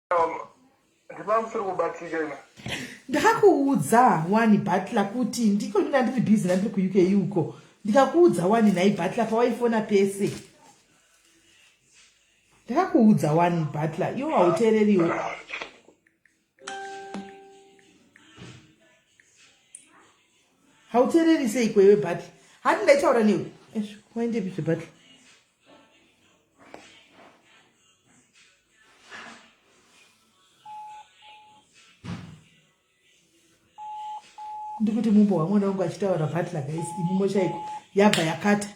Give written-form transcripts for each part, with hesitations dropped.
Ndima musiri kubatika imi. Ndakakuudza wani Butler kuti ndiko ndina ndiri busy ndandiri kuUK uko. Ndikakuudza wani nhai Butler pawaifona pese. Ndakakuudza wani Butler iwe hauteereriwo. Hauteereri seiko iwe Butler? Hati ndaitaura newe. Ezvo waendepi zveButler? Ndikuti mumbo wamwana wangu achitaura Butler guys imumo chaiko yabva yakata.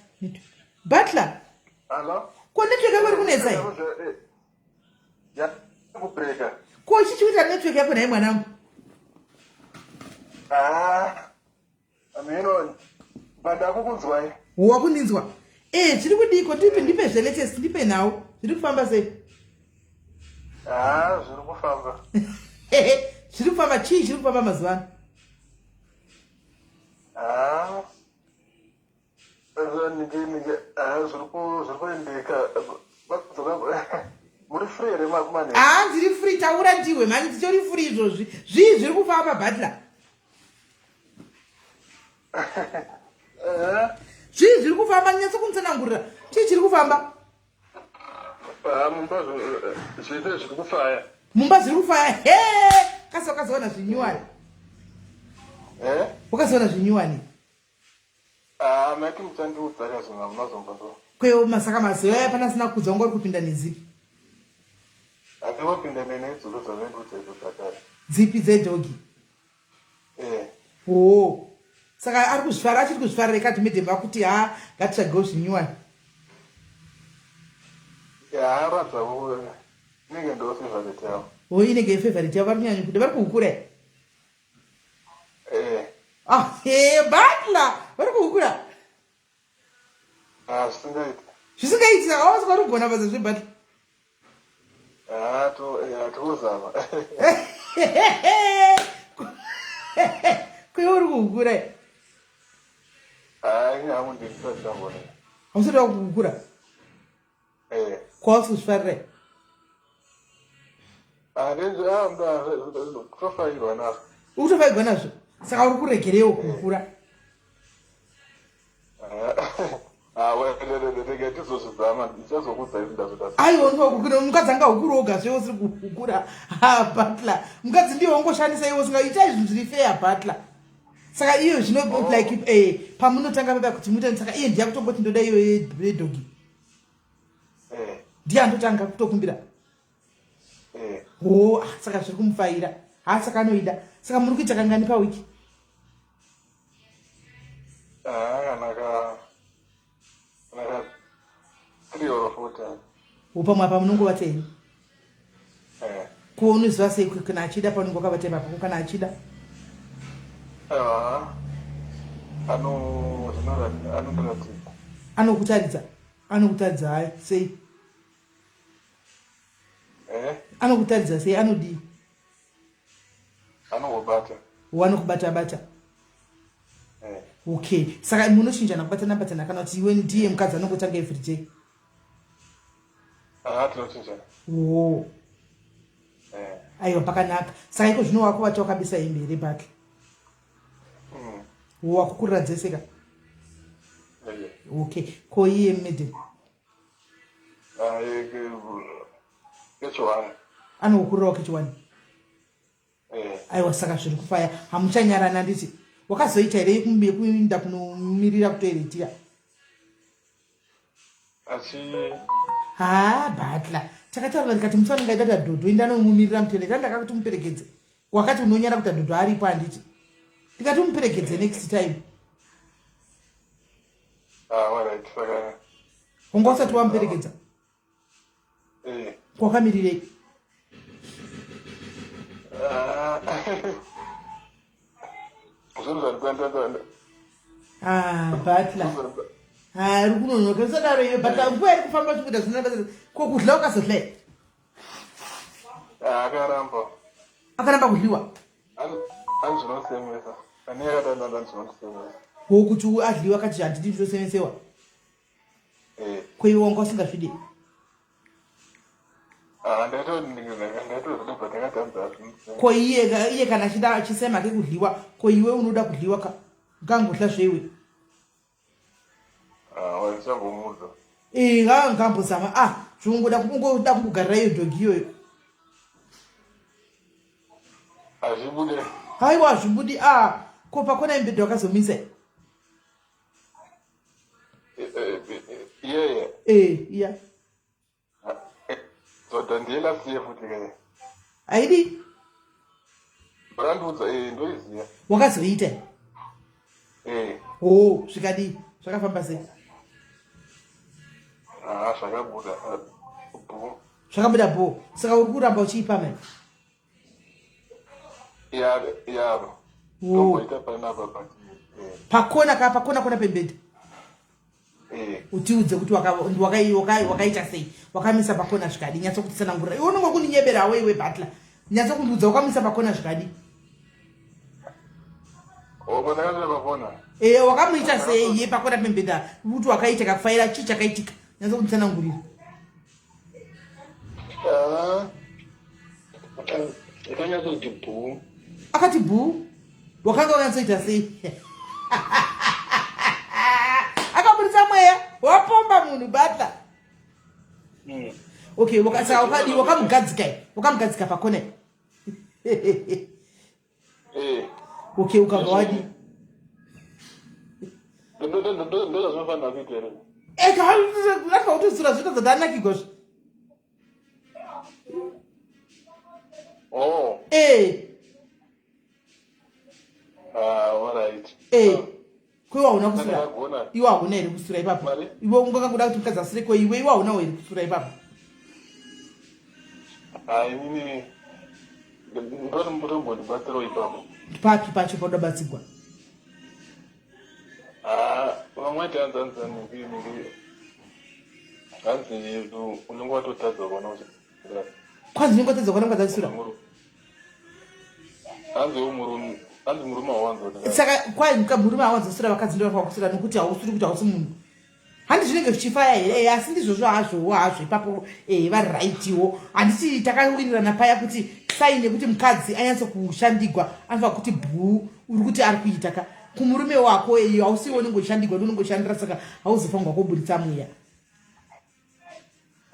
Butler. Hello. Ko network yako iri kunetsa here? Ya kubreaker. Ko ichi chikuita network yako nhai mwanangu? Ah. Ameno bandakukunzwai. Wakundinzwa? Eh, zviri kudiko ndipe ndipe zvelatest ndipe nhau. Zviri kufamba sei? Ah, zviri kufamba. Zviri kufamba chii chiri kufamba mazuva ano? Ah. Zviri kuendeka. Muri free here makumane? Ah, ndiri free taura ndiwe mhani nditori free izvozvi. Zvii zviri kufamba Butler? Eh? Zvii zviri kufamba nyatso kunitsanangurira. Chii chiri kufamba? Ah, mumba zvese zviri kufaya. Mumba zviri kufaya. He! Kasi wakazoona zvinyuwani. Eh? Wakazoona zvinyuwani. Ah, mati muchandiudza kazvinhu hamunazombondo. Kwewo masaka maziva aya pana asina kudza wanga uri kupinda nedzipi? Handingopinda nenedzuro dzavaindiudza idzo dzakare. Dzipi dzedhogi? Eh. Oh. Saka ari kuzvifara achiri kuzvifarira ikati madam vakuti ha ngatitsvagewo zvinyuwani. Ya, ratsa inenge ndo favorite yavo. Oh, inenge favorite yavo vari kunyanya kuda vari kuhukura. Eh. Ah, hey, Butler, vari kuhukura. Ah, zvisingaiti. Zvisingaiti saka wasi vari kugona basa zveButler. Ah, to eh, tozama. Kuye uri kuhukura. Ah, ini hangu ndisati ndambona. Hausati wakuhukura? Eh. Kwausi kuzvifarira? Ah, kutofairwa nazvo. Ukutofairwa nazvo? Saka uri kuregerewo kukura? Aiwa unofanira mukadzi anga hukuru woga zve usiri kuhukura. Ha butler. Mukadzi ndiye wongoshandisa iwe usinga itai zvinhu zviri fair butler. Saka iyo zvino oh. like eh pamunotanga baba kuti muite saka iye ndiye kutongoti ndoda iyo yedhogi. Eh. Ndiye andotanga kutokumbira. Eh. Oh, ah, saka zviri kumufaira. Ha saka anoida. Saka muri kuita kangani pawiki? Ah, kana ka kana ka 3 or 4 times. Pamwe apa munongovata henyu? Eh. Ko unoziva sei kana achida paunenge wakavata ipapo kana achida? Ah. Ano anoratidza. Anokutaridza. Anokutaridza hayi sei? Eh? Anokutaridza sei anodii? Anokubata. Wanokubata bata. Eh. Okay. Saka munochinjana kubatana batana kana kuti iwe ndiye mukadzi anongotanga every day? Ah, tinochinjana. Oh. Eh. Aiwa pakanaka. Saka iko zvino wakubata wakabisa hembe here battle? Mm. Wakukurira dzese ka? Eh. Okay. Ko iye madam? Ah, kechiwani. Anokukurirawo kechiwani? Eh. Aiwa saka zviri kufaya. Hamuchanyarana nditi. Wakazoita here yekuenda kunomirira kutoiretira? Asi haa butler takataura ndikati musi wanenge aida kuti adhodho inda anomumirira mutoilet andakakuti muperekedze wakati unonyara kuti adhodho aripo handiti ndikati umuperekedze next time Ah, alright, saka wanga usati wamuperekedza eh. kwakamirirei Ah. Zvinhu zvandikuenda Ah, butler Ah, uri kunonoka usadaro iwe butler nguva iri kufamba uchikuita zvisina basa ko kudla ukazodla here Ah, akaramba. Akaramba kudliwa? Hanzi zvinosemesa. Ani akatanda hanzi zvinosemesa. Ko kuti adliwa akati handidi ndinosemesewa? Eh. Ko iwe wanga usingazvidi? Ah, ndaitozvida. Ko iye iye kana achida achisema ke kudliwa, ko iwe unoda kudliwa ka? Ngangodla zveiwe. Ah, waisambomuudza. Eh, nga ngambozama. Ah, zvongoda kungoda kungogarira iyo dog iyoyo. Hazvibude. Haiwa hazvibudi. Ah, ko pakona imbedha wakazomisa. Iye. Eh, iya. Zoda ndiye last year futi ke. Aidi? Brandiudza eh ndoiziya. Wakazoita? Eh. Oh, zvikadii? Zvakafamba sei? Ah, zvakabuda. Bho. Zvakabuda bho. Saka uri kuramba uchiipa mai? Ya, ya. Tomboita panapa but. Pakona ka pakona kona pembedha. Eh. Utiudze kuti wakaita sei wakamisa pakona zvikadi nyatso kutitsanangurira iwe unonge kundinyeberawo iwe butler nyatso kundiudza wakamisa pakona zvikadi e wakamuita sei ye pakona pembeda kuti wakaita kakufaira chii chakaitika nyatso kunditsanangurira ah, akanyatsoti bhuu akati bhuu wakanga wanyatsoita sei akaburitsa mweya wapomba munhu butler hmm. Okay, saka wakadii wakamugadzika wakamugadzika pakona eh. Okay, ukabva wadii ndozvazvinofanira kuita here eka kutosura zvito zvatanakigwa zvi oh. Eh. Ah, alright. Eh. Ko iwe hauna kusura? Iwe hauna here kusura ipapo? Iwe ungangoda kuti mukadzi asure ko iwe iwe haunawo here kusura ipapo? Ah, inini ndotombondibatsirawo ipapo. Papi pacho paunoda batsirwa? Ah, vamwe vaiti hanzi hanzi nhingi nhingi hanzi unenge watotadza kuona kuti kwanzi unenge watadza kuona mukadzi achisura hanzi murume hanzi murume hawanzo saka kwai murume hawanzosura vakadzi ndovanofanira kusura nokuti hausuri kuti hausi munhu handi zvinenge zvichifaya here eh, asi ndizvozvo hazvowo hazvo ipapo eh, vari raitiwo handiti takawirirana paya kuti saini yekuti mukadzi anyatso kushandigwa anofanira kuti bhuu uri kuti ari kuita ka kumurume wako iyo eh, hausiwo unenge uchishandigwa unenge uchishandira saka hauzofanirwa kuburitsa mweya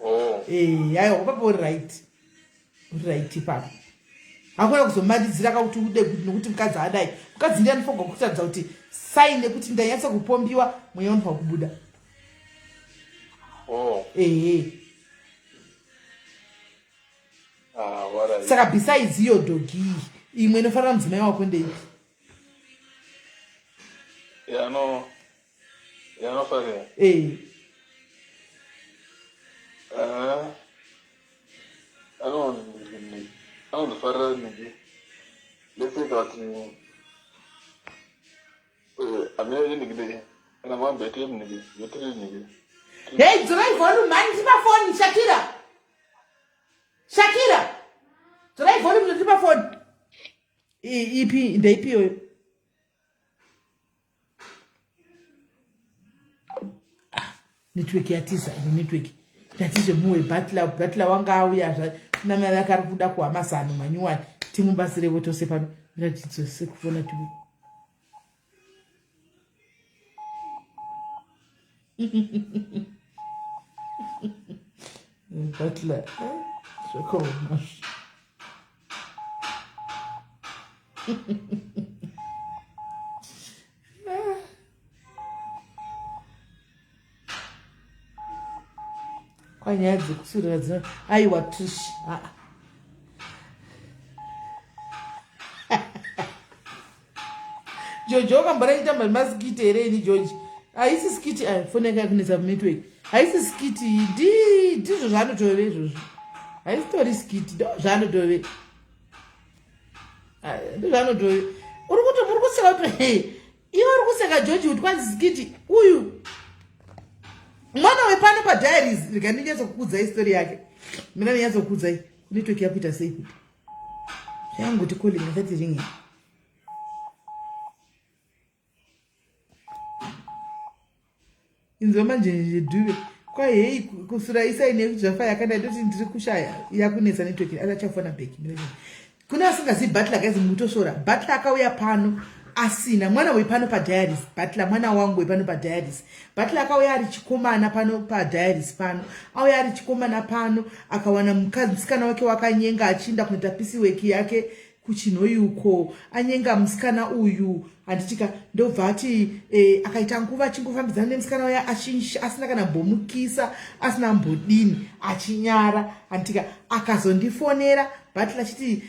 oh. Eh, aiwa ipapo uri right uri right ipapo hakuna kuzomanidzira ka kuti ude nokuti mukadzi adai mukadzi ndiye anofanirwa kutaridza kuti saini yekuti ndanyatsa kupombiwa mweya unofanirwa kubuda oh. Ehe ah, saka besides iyo dhogi iyi imwe inofanira mudzimai wako ndeipi yanofarira eh. Ah, anondifarira nhingi let's say kuti amene nhingi kana mambete nhingi yotiri nhingi hei dzorai volume mani ndipa foni shakira shakira dzorai volume ndipa foni ipi ndeipi iyoyo ah, network yatiza iyo network ndati zvemuwe butler butler wanga auya zva namai vake ari kuda kuhamazano manyuwani timubatsirevo tose pano miratidzo sekufona tiwe butler eh, zvakaoma kwanyaya dzekusurira dzino aiwa trish aa jojo wakambora chitamba maskiti here ini george haisi skiti ayo foni yanga yakunetsa network haisi skiti ndizvo zvaanotove izvozvo haisitori skiti ndo zvaanotove ndozvaanotove uri kuti uri kuseka kuti iwe uri kuseka george kuti kwanzi skiti uyu mwana wepano padiaries rega ndinyatsokukudzai story yake mina ndinyatsokukudzai network yakuita sei kuti yanguti calling asati ringing inzwa manje njedhuve kwai hei kusura isai nekuti zvafa yakadai ndoti ndiri kushaya yakunetsa network asi achafona back Kune asingazivi Butler guys, mutosvora. Butler akauya pano asina mwana wepano padiaries. Butler mwana wangu wepano padiaries. Butler akauya ari chikomana pano padiaries pano. Auya ari chikomana pano akawana mukadzi musikana wake wakanyenga achiinda kunoita piecework yake kuChinhoyi uko. Anyenga musikana uyu handitika, ndobva ati akaita nguva achingofambidzana nemusikana uya asina kana mbomukisa, asina mbodini, achinyara handitika. Akazondifonera Butler achiti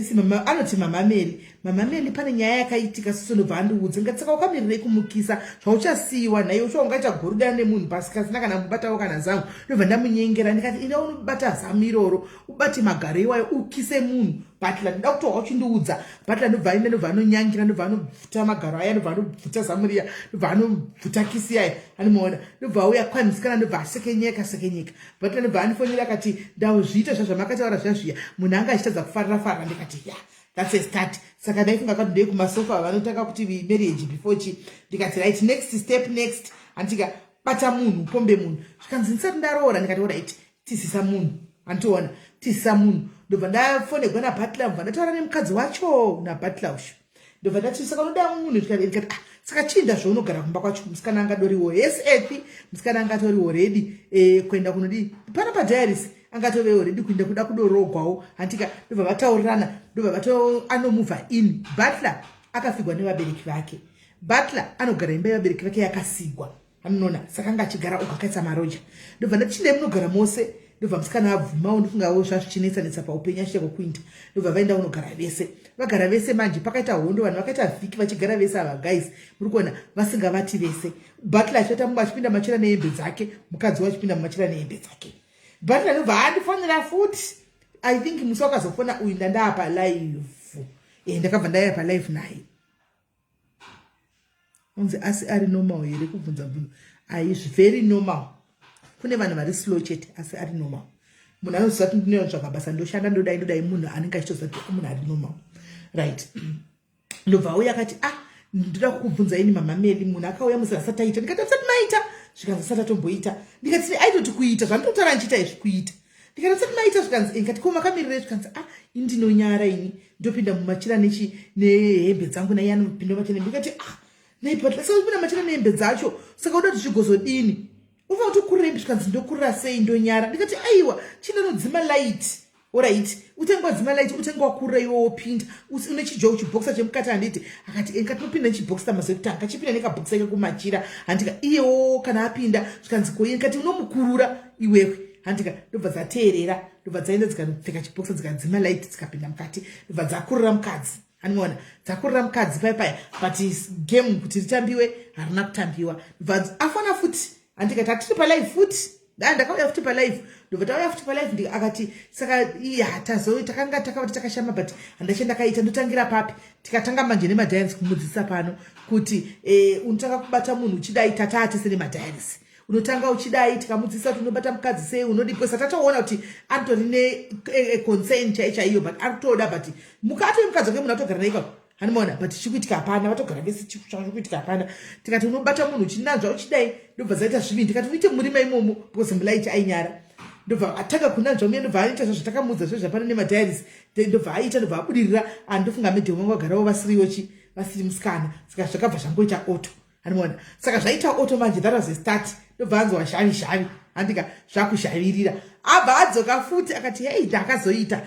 si mama, anoti mama Mary, mama Mary, pane nyaya yakaitika susu. Ndobva andiudza ndikati, saka wakamirirei kumukisa zvauchasiyiwa nhaiwe? Usho ungaita gorudana nemunhu pasi kasina kana mubatawo kana zamu. Ndobva ndamunyengera ndikati, ina unobata zamu iroro, ubate magaro iwayo, ukise munhu. Butler, ndoda kutohwa uchindiudza. Butler ndobva aenda, ndobva anonyangira, ndobva anobvuta magaro aya, ndobva anobvuta zamu riya, ndobva anobvuta kisi yaya anomuona. Ndobva auya kwai musikana, ndobva asekenyeka sekenyeka. Butler ndobva andifonera akati, ndazviita zvazvamakataura zviya zviya, munhu anga achitadza kufarira farira. Ndikati, ya, that's a start. Saka ndaifunga kati ndei kumasofa vanotanga kuti marriage before chi. Ndikati, right, next step, next handitika bata munhu, pombe munhu. Zvikanzi, ndisati ndaroora. Ndikati, alright, tizisa munhu, handitoona tizisa munhu. Ndobva ndafonegwa naButler, ndobva ndataura nemukadzi wacho naButler usho. Ndobva ndati, saka unoda munhu? Ndikati, ah, saka chiinda zvaunogara kumba kwacho. Musikana angadoriwo yes ethi musikana angatoriwo ready kuenda kunodii pana padiaries, angatovewo ready kuenda kuda kudorogwawo handika. Ndobva vataurirana, ndobva vato anomuvha in. Butler akafigwa nevabereki vake. Butler anogara imba yevabereki vake yakasigwa, anonoona. Saka anga achigara uko akaisa maroja. Ndobva ndati, chindai munogara mose. Ndobva musikana abvumawo. Ndifungawo zvazvichinetsa-netsa paupenyu achiita kukuinda. Ndobva vaenda kunogara vese. Vagara vese manje pakaita hondo. Vanhu vakaita vhiki vachigara vese ava guys, muri kuona vasingavati vese. Butler achiita mumwe achipinda machira nehembe dzake, mukadzi wachipinda mumachira nehembe dzake. Butler ndobva andifonera futi. I think musi wakazofona uyu ndandaapa live. Ndakabva ndaya palive naye. Unzi asi ari normal here kubvunza bvunzo? Ai, very normal. Kune vanhu vari slow chete, asi ari normal. Munhu anoziva kuti ndinotsvaga basa, ndoshanda, ndodai ndodai. Munhu anenge achitoziva kuti munhu ari normal, right? Ndobva auya akati, ah, ndoda kukubvunza ini mama Meli, munhu akauya musi asati aita. Ndikati, asati maita? Zvikanzi, asati atomboita. Ndikati, aitoti kuita zvandinotaura ndichiita izvi kuita. Ndikati, asati maita? Zvikanzi, ndikati, ko makamirirei? Zvikanzi, ah, ini ndinonyara, ini ndopinda mumachira nechi nehembe dzangu, naiye anopinda mumachira. Ndikati, ah, naipatla, saka kupinda machira nehembe dzacho, saka uda kuti zvigozodini? Ufa kuti ukurire? Zvikanzi, ndokurira sei? Ndonyara. Ndikati, aiwa, chindanodzima light. Alright, utenge wadzima light, utenge wakurira, iwe wopinda une chijo chibhokisa chemukati, handiti? Akati, ndikati, unopinda nechibhokisa mazuva ekutanga, chipinda nekabhokisa ike kumachira, handika? Iyewo kana apinda. Zvikanzi, koiye? Ndikati, unomukurura iwewe, handika? Ndobva dzateerera, ndobva dzaenda dzikanopfeka chibhokisa, dzikadzima light, dzikapinda mukati, ndobva dzakurira mukadzi. Anoona dzakurira mukadzi paya paya, but game kuti ritambiwe harina kutambiwa. Ndobva afona futi, handikati hatiri palive futi. Da ndakauya futi palive. Ndobva tauya futi palive. Akati, saka iya tazo takanga takavati takashama, but handache ndakaita ndotangira papi? Tikatanga manje nemadiaries kumudzidzisa pano kuti unotanga kubata munhu uchidai. Tataatese nemadiaries, unotanga uchidai. Tikamudzidzisa kuti unobata mukadzi sei, unodiposa. Tatoona kuti anotori neconcern chai chaiyo, but ari kutoda, but mukati wemukadzi wake munhu atogara naikako, handimaona, but chikuitika hapana. Vatogara vese, chikuitika hapana. Tikati unobata munhu uchinanzva uchidai. Ndobva zaita zvivindi. Tikati uite murima imomo because mulight ainyara. Ndobva atanga kunanzva muye, ndobva aita zvazvatakamuudza zve zvapano nemadiaries. Ndobva aita, ndobva abudirira. Andofunga medhemu vangu vagarawo vasiriwo chi vasiri musikana, saka zvakabva zvangoita auto, handimaona. Saka zvaita auto manje, that was a start. Ndobva anzwa shavi shavi, handika, zvakushavirira. Abva adzoka futi akati, hei, ndakazoita.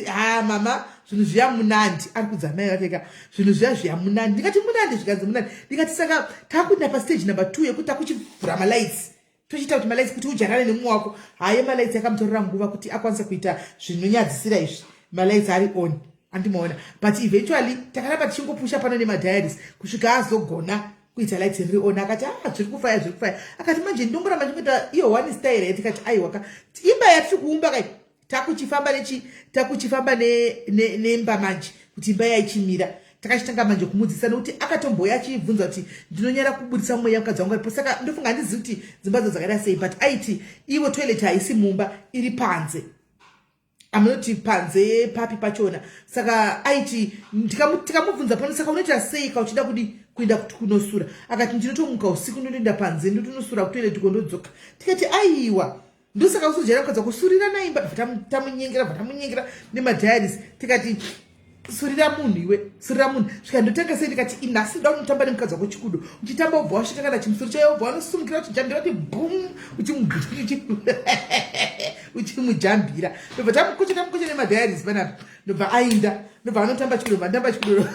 Ha, mama, zvinhu zviya munandi. Ari kudza mai vake ka, zvinhu zviya zviya munandi. Ndikati, munandi? Zvikanzi, munandi. Ndikati, saka takuenda pastage number 2 yekuti takuchivhura malights, tochiita kuti malights kuti ujarane nemumwe wako. Haye, malights yakamutorera nguva kuti akwanise kuita zvinonyadzisira izvi malights ari on, andimaona. But eventually takaramba tichingopusha pano nemadiaries kusvika azogona kuita lights riri on. Akati, ah, zviri kufaya, zviri kufaya. Akati, manje ndongoramba ndingoita iyo one style. Yatikati, aiwaka, imba yatiri kuumba kai, takuchifamba nechi takuchifamba nemba manje kuti imba yaichimira. Takachitanga manje kumudzidzisa nekuti akatomboya achibvunza kuti, ndinonyara kubudisa mweya mukadzi wangu aripo. Saka ndofunga handizivi kuti dzimba dzo dzakaita sei, but aiti ivo toilet haisi mumba, iri panze. Amunoti panze papi pachona? Saka aiti tikamubvunza pano, saka unoita sei ka uchida kudi kuenda kunosura? Akati, ndinotomuka usiku, ndinoenda panze, ndotonosura kutoilet, kondodzoka. Tikati, aiwa. Ndosaka usojaira kukadza kusurira naimba, tamunyengera, bva tamunyengera nemadiaries. Tikati, "Surira munhu iwe, surira munhu." Svika ndotanga sei? Ndikati, "Inhasi ndoda kunotamba nemukadzi wako chikudo." Uchitamba, ubva wasvika kana chimusoro chaiyo, ubva wanosumukira, uchijambira kuti bhum, uchimujambira. Ndobva tamukucha, tamukucha nemadiaries panapa. Ndobva ainda, ndobva anotamba chikudo, bva ndamba chikudo,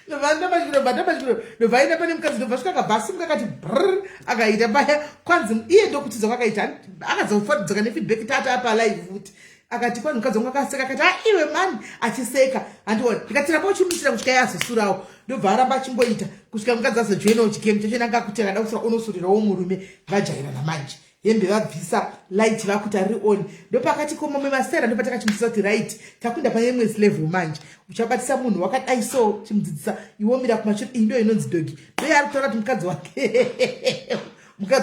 ndobva ndamba chikudo, bva ndamba chikudo. Ndobva aenda pane mukadzi, ndobva svika, akabva asimuka, akati brr, akaita paya. Kwanzi iye ndokutidza kwakaita, akazofadzoka nefeedback tata apa live futi. Akati kwanzi mukadzi wangu akaseka, akati, "Aiwe mani," achiseka. Handiona. Ndikati, "Ramba uchimuitira kusvika yazosurawo." Ndobva aramba achingoita kusvika mukadzi azojoinawo chigame chacho. Nanga kuti akada kusura, unosurirawo murume. Vajairana manje, hembe vabvisa, light vakuti ari on. Ndopakati komamwe masera, ndopatakachimudzidzisa kuti, "Right, takunda pane imwe level manje. Uchabatisa munhu wakadai." So chimudzidzisa, iwomira kumashure. Iyi ndo inonzi doggy, ndoyaari kutaura kuti mukadzi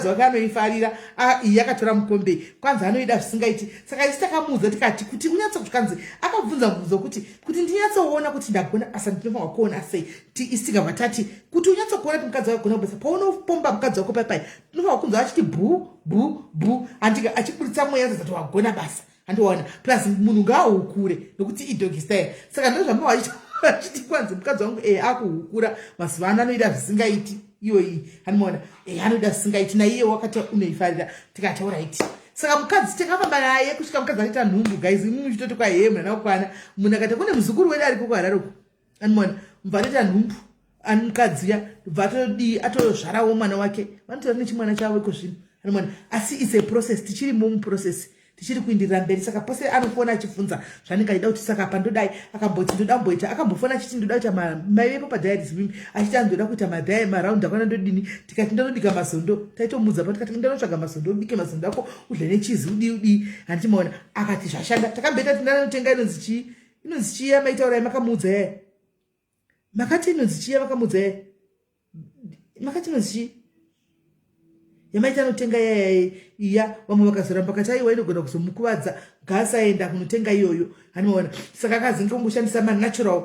wake anoifarira. Iyi yakatora mukombe, kwanzi anoida zvisingaiti. Saka isi takamuudza, tikati kuti unyatso, kanzi akabvunza mubvunzo kuti ndinyatsoona kuti ndagona basa, ndinofanwa kuona sei? Isi tikabva tati, kuti unyatsokuona kuti mukadzi wako agona basa, paunopomba mukadzi wako paipai, tinofanwa kunzwa achiti bhu bhu bhu, andika achiburitsa mweya, zati wagona basa. Handiona. Plus munhu ngaahukure, nokuti idoggy style. Saka ndo zvamba vachiti kwanzi mukadzi wangu akuhukura mazuva ano, anoida zvisingaiti iyoyi. Handimaona, anoida zvisingaiti, naiye wakati unoifarira. Tikati, "Alright." Saka mukadzi takafamba naye kusvika mukadzi aita nhumbu. Guys, imi muchitoti kwahe munhu anakukwana, munhu akati kune muzukuru wedu ariko kuHarare uko. Andimaona, mubva atoita nhumbu mukadzi uya, bva atodii, atozvarawo mwana wake. Vanotora nechimwana chavo iko zvino. Andimaona. Asi it's a process, tichirimo muprocess, tichiri kuindirira mberi. Saka pose anofona achibvunza zvanenge achida kuti, "Saka pandodai." Akamboti ndoda mboita, akambofona achiti ndoda kuita maivepo padiaries mimi, achiti andoda kuita maround akwana, ndodini? Tikati, "Ndonobika mazondo." Taitomudza pa, tikati, "Ndanotsvaga mazondo, ubike mazondo ako, udle nechizi, udii udii." Handimaona. Akati zvashanda. Takamboita kuti ndanotenga inonzi chii, inonzi chii yamaitaurai, makamuudza yaya, makati inonzi chii yamakamuudza yaya, makati inonzi chii yamaita anotenga yaya iya. Vamwe vakazoramba, kati aiwa, inogona kuzomukuvadza, ngaasaenda kunotenga iyoyo. Hanimaona. Saka akazi ngongoshandisa manatural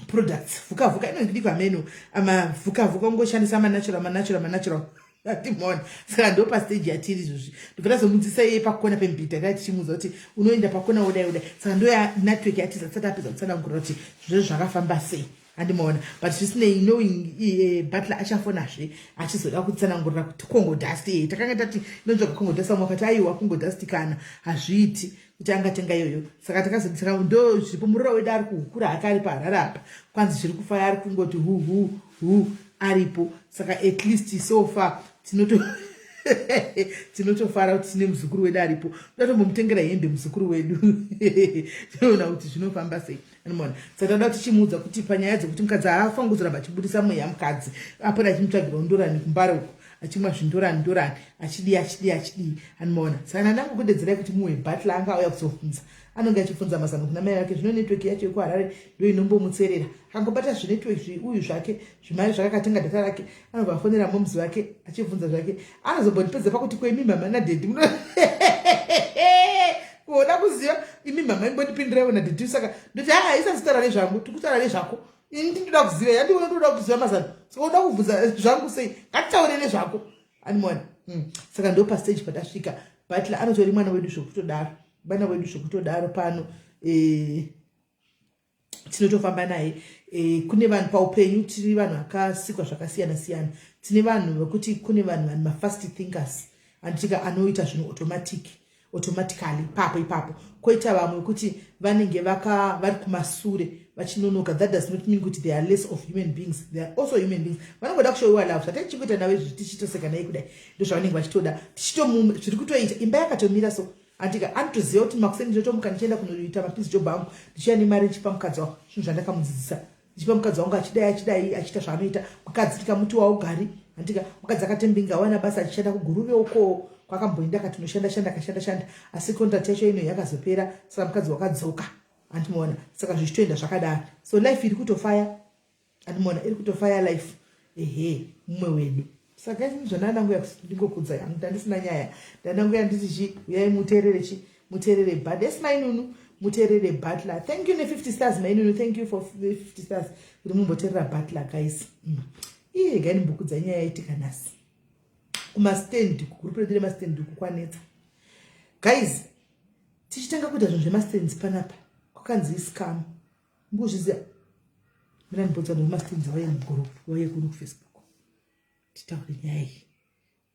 products, vhukavhuka inodikwa meno, amavhukavhuka, ongoshandisa manatural, manatural, manatural. Atimaona. Saka ndo pastage yatiri izvozvi. Ndobva tazomudzisa iye pakona pembhidha, tai tichimuudza kuti unoenda pakona, udai udai. Saka ndo yanetwork yatiza, tisati apedza kutsanangurira kuti zvezvo zvakafamba sei. Handimaona. But zvisinei, knowing Butler, achafonazve achizoda kutsanangurira kuti Congo dust takanga tati inonzvaga Congo dust. Vamwe vakati aiwa, Congo dust kana hazviiti kuti angatenga iyoyo. Saka takazoti, saka ndo zviripo. Murora wedu ari kuhukura hake, ari paHarare apa. Kwanzi zviri kufaya, ari kungoti hu hu hu aripo. Saka at least so far tinotofara kuti tine muzukuru wedu aripo. Tatombomutengera hembe muzukuru wedu, tinoona kuti zvinofamba sei. Anomaona. Saka tanoda tichimuudza kuti panyaya dzekuti mukadzi haafangi kuzoramba achibudisa mweya, mukadzi apota achimutsvagira ndorani kuMbare uko, achimwa zvindorani ndorani, achidii achidii achidii. Anomaona. Saka nandangokudedzerai kuti muwe Butler anga auya kuzobvunza, anonge achibvunza mazano kuna mai vake. Zvino network yacho yekuHarare ndo inombomutserera. Akangobata zvinetwork uyu zvake, zvimari zvakakatenga data rake, anobva afonera momuzi wake achibvunza zvake. Anozombondipedza pakuti, "Kwemi mama nadaddy, kuoda kuziva imi mama, imbondipindiraiwo nadaddy." Saka ndoti, "Haa, isasitaura nezvangu, tikutaura nezvako. Ini ndinoda kuziva yandiona, ndoda kuziva mazano. Saka uda kubvunza zvangu sei? Ngatitaure nezvako." Animona. Saka ndo pastage patasvika. Butler anotori mwana wedu zvokutodaro, mwana wedu zvokutodaro pano. Tinotofamba naye. Kune vanhu paupenyu, tiri vanhu vakasikwa zvakasiyana siyana. Tine vanhu vekuti, kune vanhu vane mafast thinkers, anditika, anoita zvinhu automatically ipapo ipapo. Kwoita vamwe kuti vanenge vari kumasure, vachinonoka. That does not mean kuti they are less of human beings. They are also human beings, vanongoda kushowiwa love. Zvataichikuita navo izvi, tichitoseka nai kudai, ndo zvavanenge vachitoda. Zviri kutoita imba yakatomira so, andika anotoziva kuti makuseni ndinotomuka, ndichienda kunoita mapiece job angu, ndichiya nemari, ndichipa mukadzi wangu. Zvinhu zvandakamudzidzisa, ndichipa mukadzi wangu, achidai achidai, achiita zvaanoita. Mukadzi tikamuti waugari, andika, mukadzi akatembinga, awana basa, achishanda kuGuruve uko kwakamboenda, akati unoshanda shanda, akashanda shanda, asi contract yacho ino yakazopera. Saka mukadzi wakadzoka. Andimuona. Saka zvichitoenda zvakadaro. So life iri kutofaya. Andimuona, iri kutofaya life. Ehe, mumwe wedu. Saka zvona, ndingokudza yangu, ndandisina nyaya, ndandanguya nditi chi, uyai muteerere chi, muteerere but esi mainunu, muteerere Butler. Thank you ne50 stars, mainunu. Thank you for 50 stars kuti mumboteerera Butler, guys. Iye gai ndimbokudza nyaya yaitika nhasi. Kumastand, kugroup redu remastand uku kwanetsa. Guys, tichitanga kuita zvinhu zvemastands panapa kwakanzi iscam. Mbuzviziva? Mira ndibodza vanhu vemastands vauye mugroup, vauye kuno kuFacebook. Titaure nyaya iyi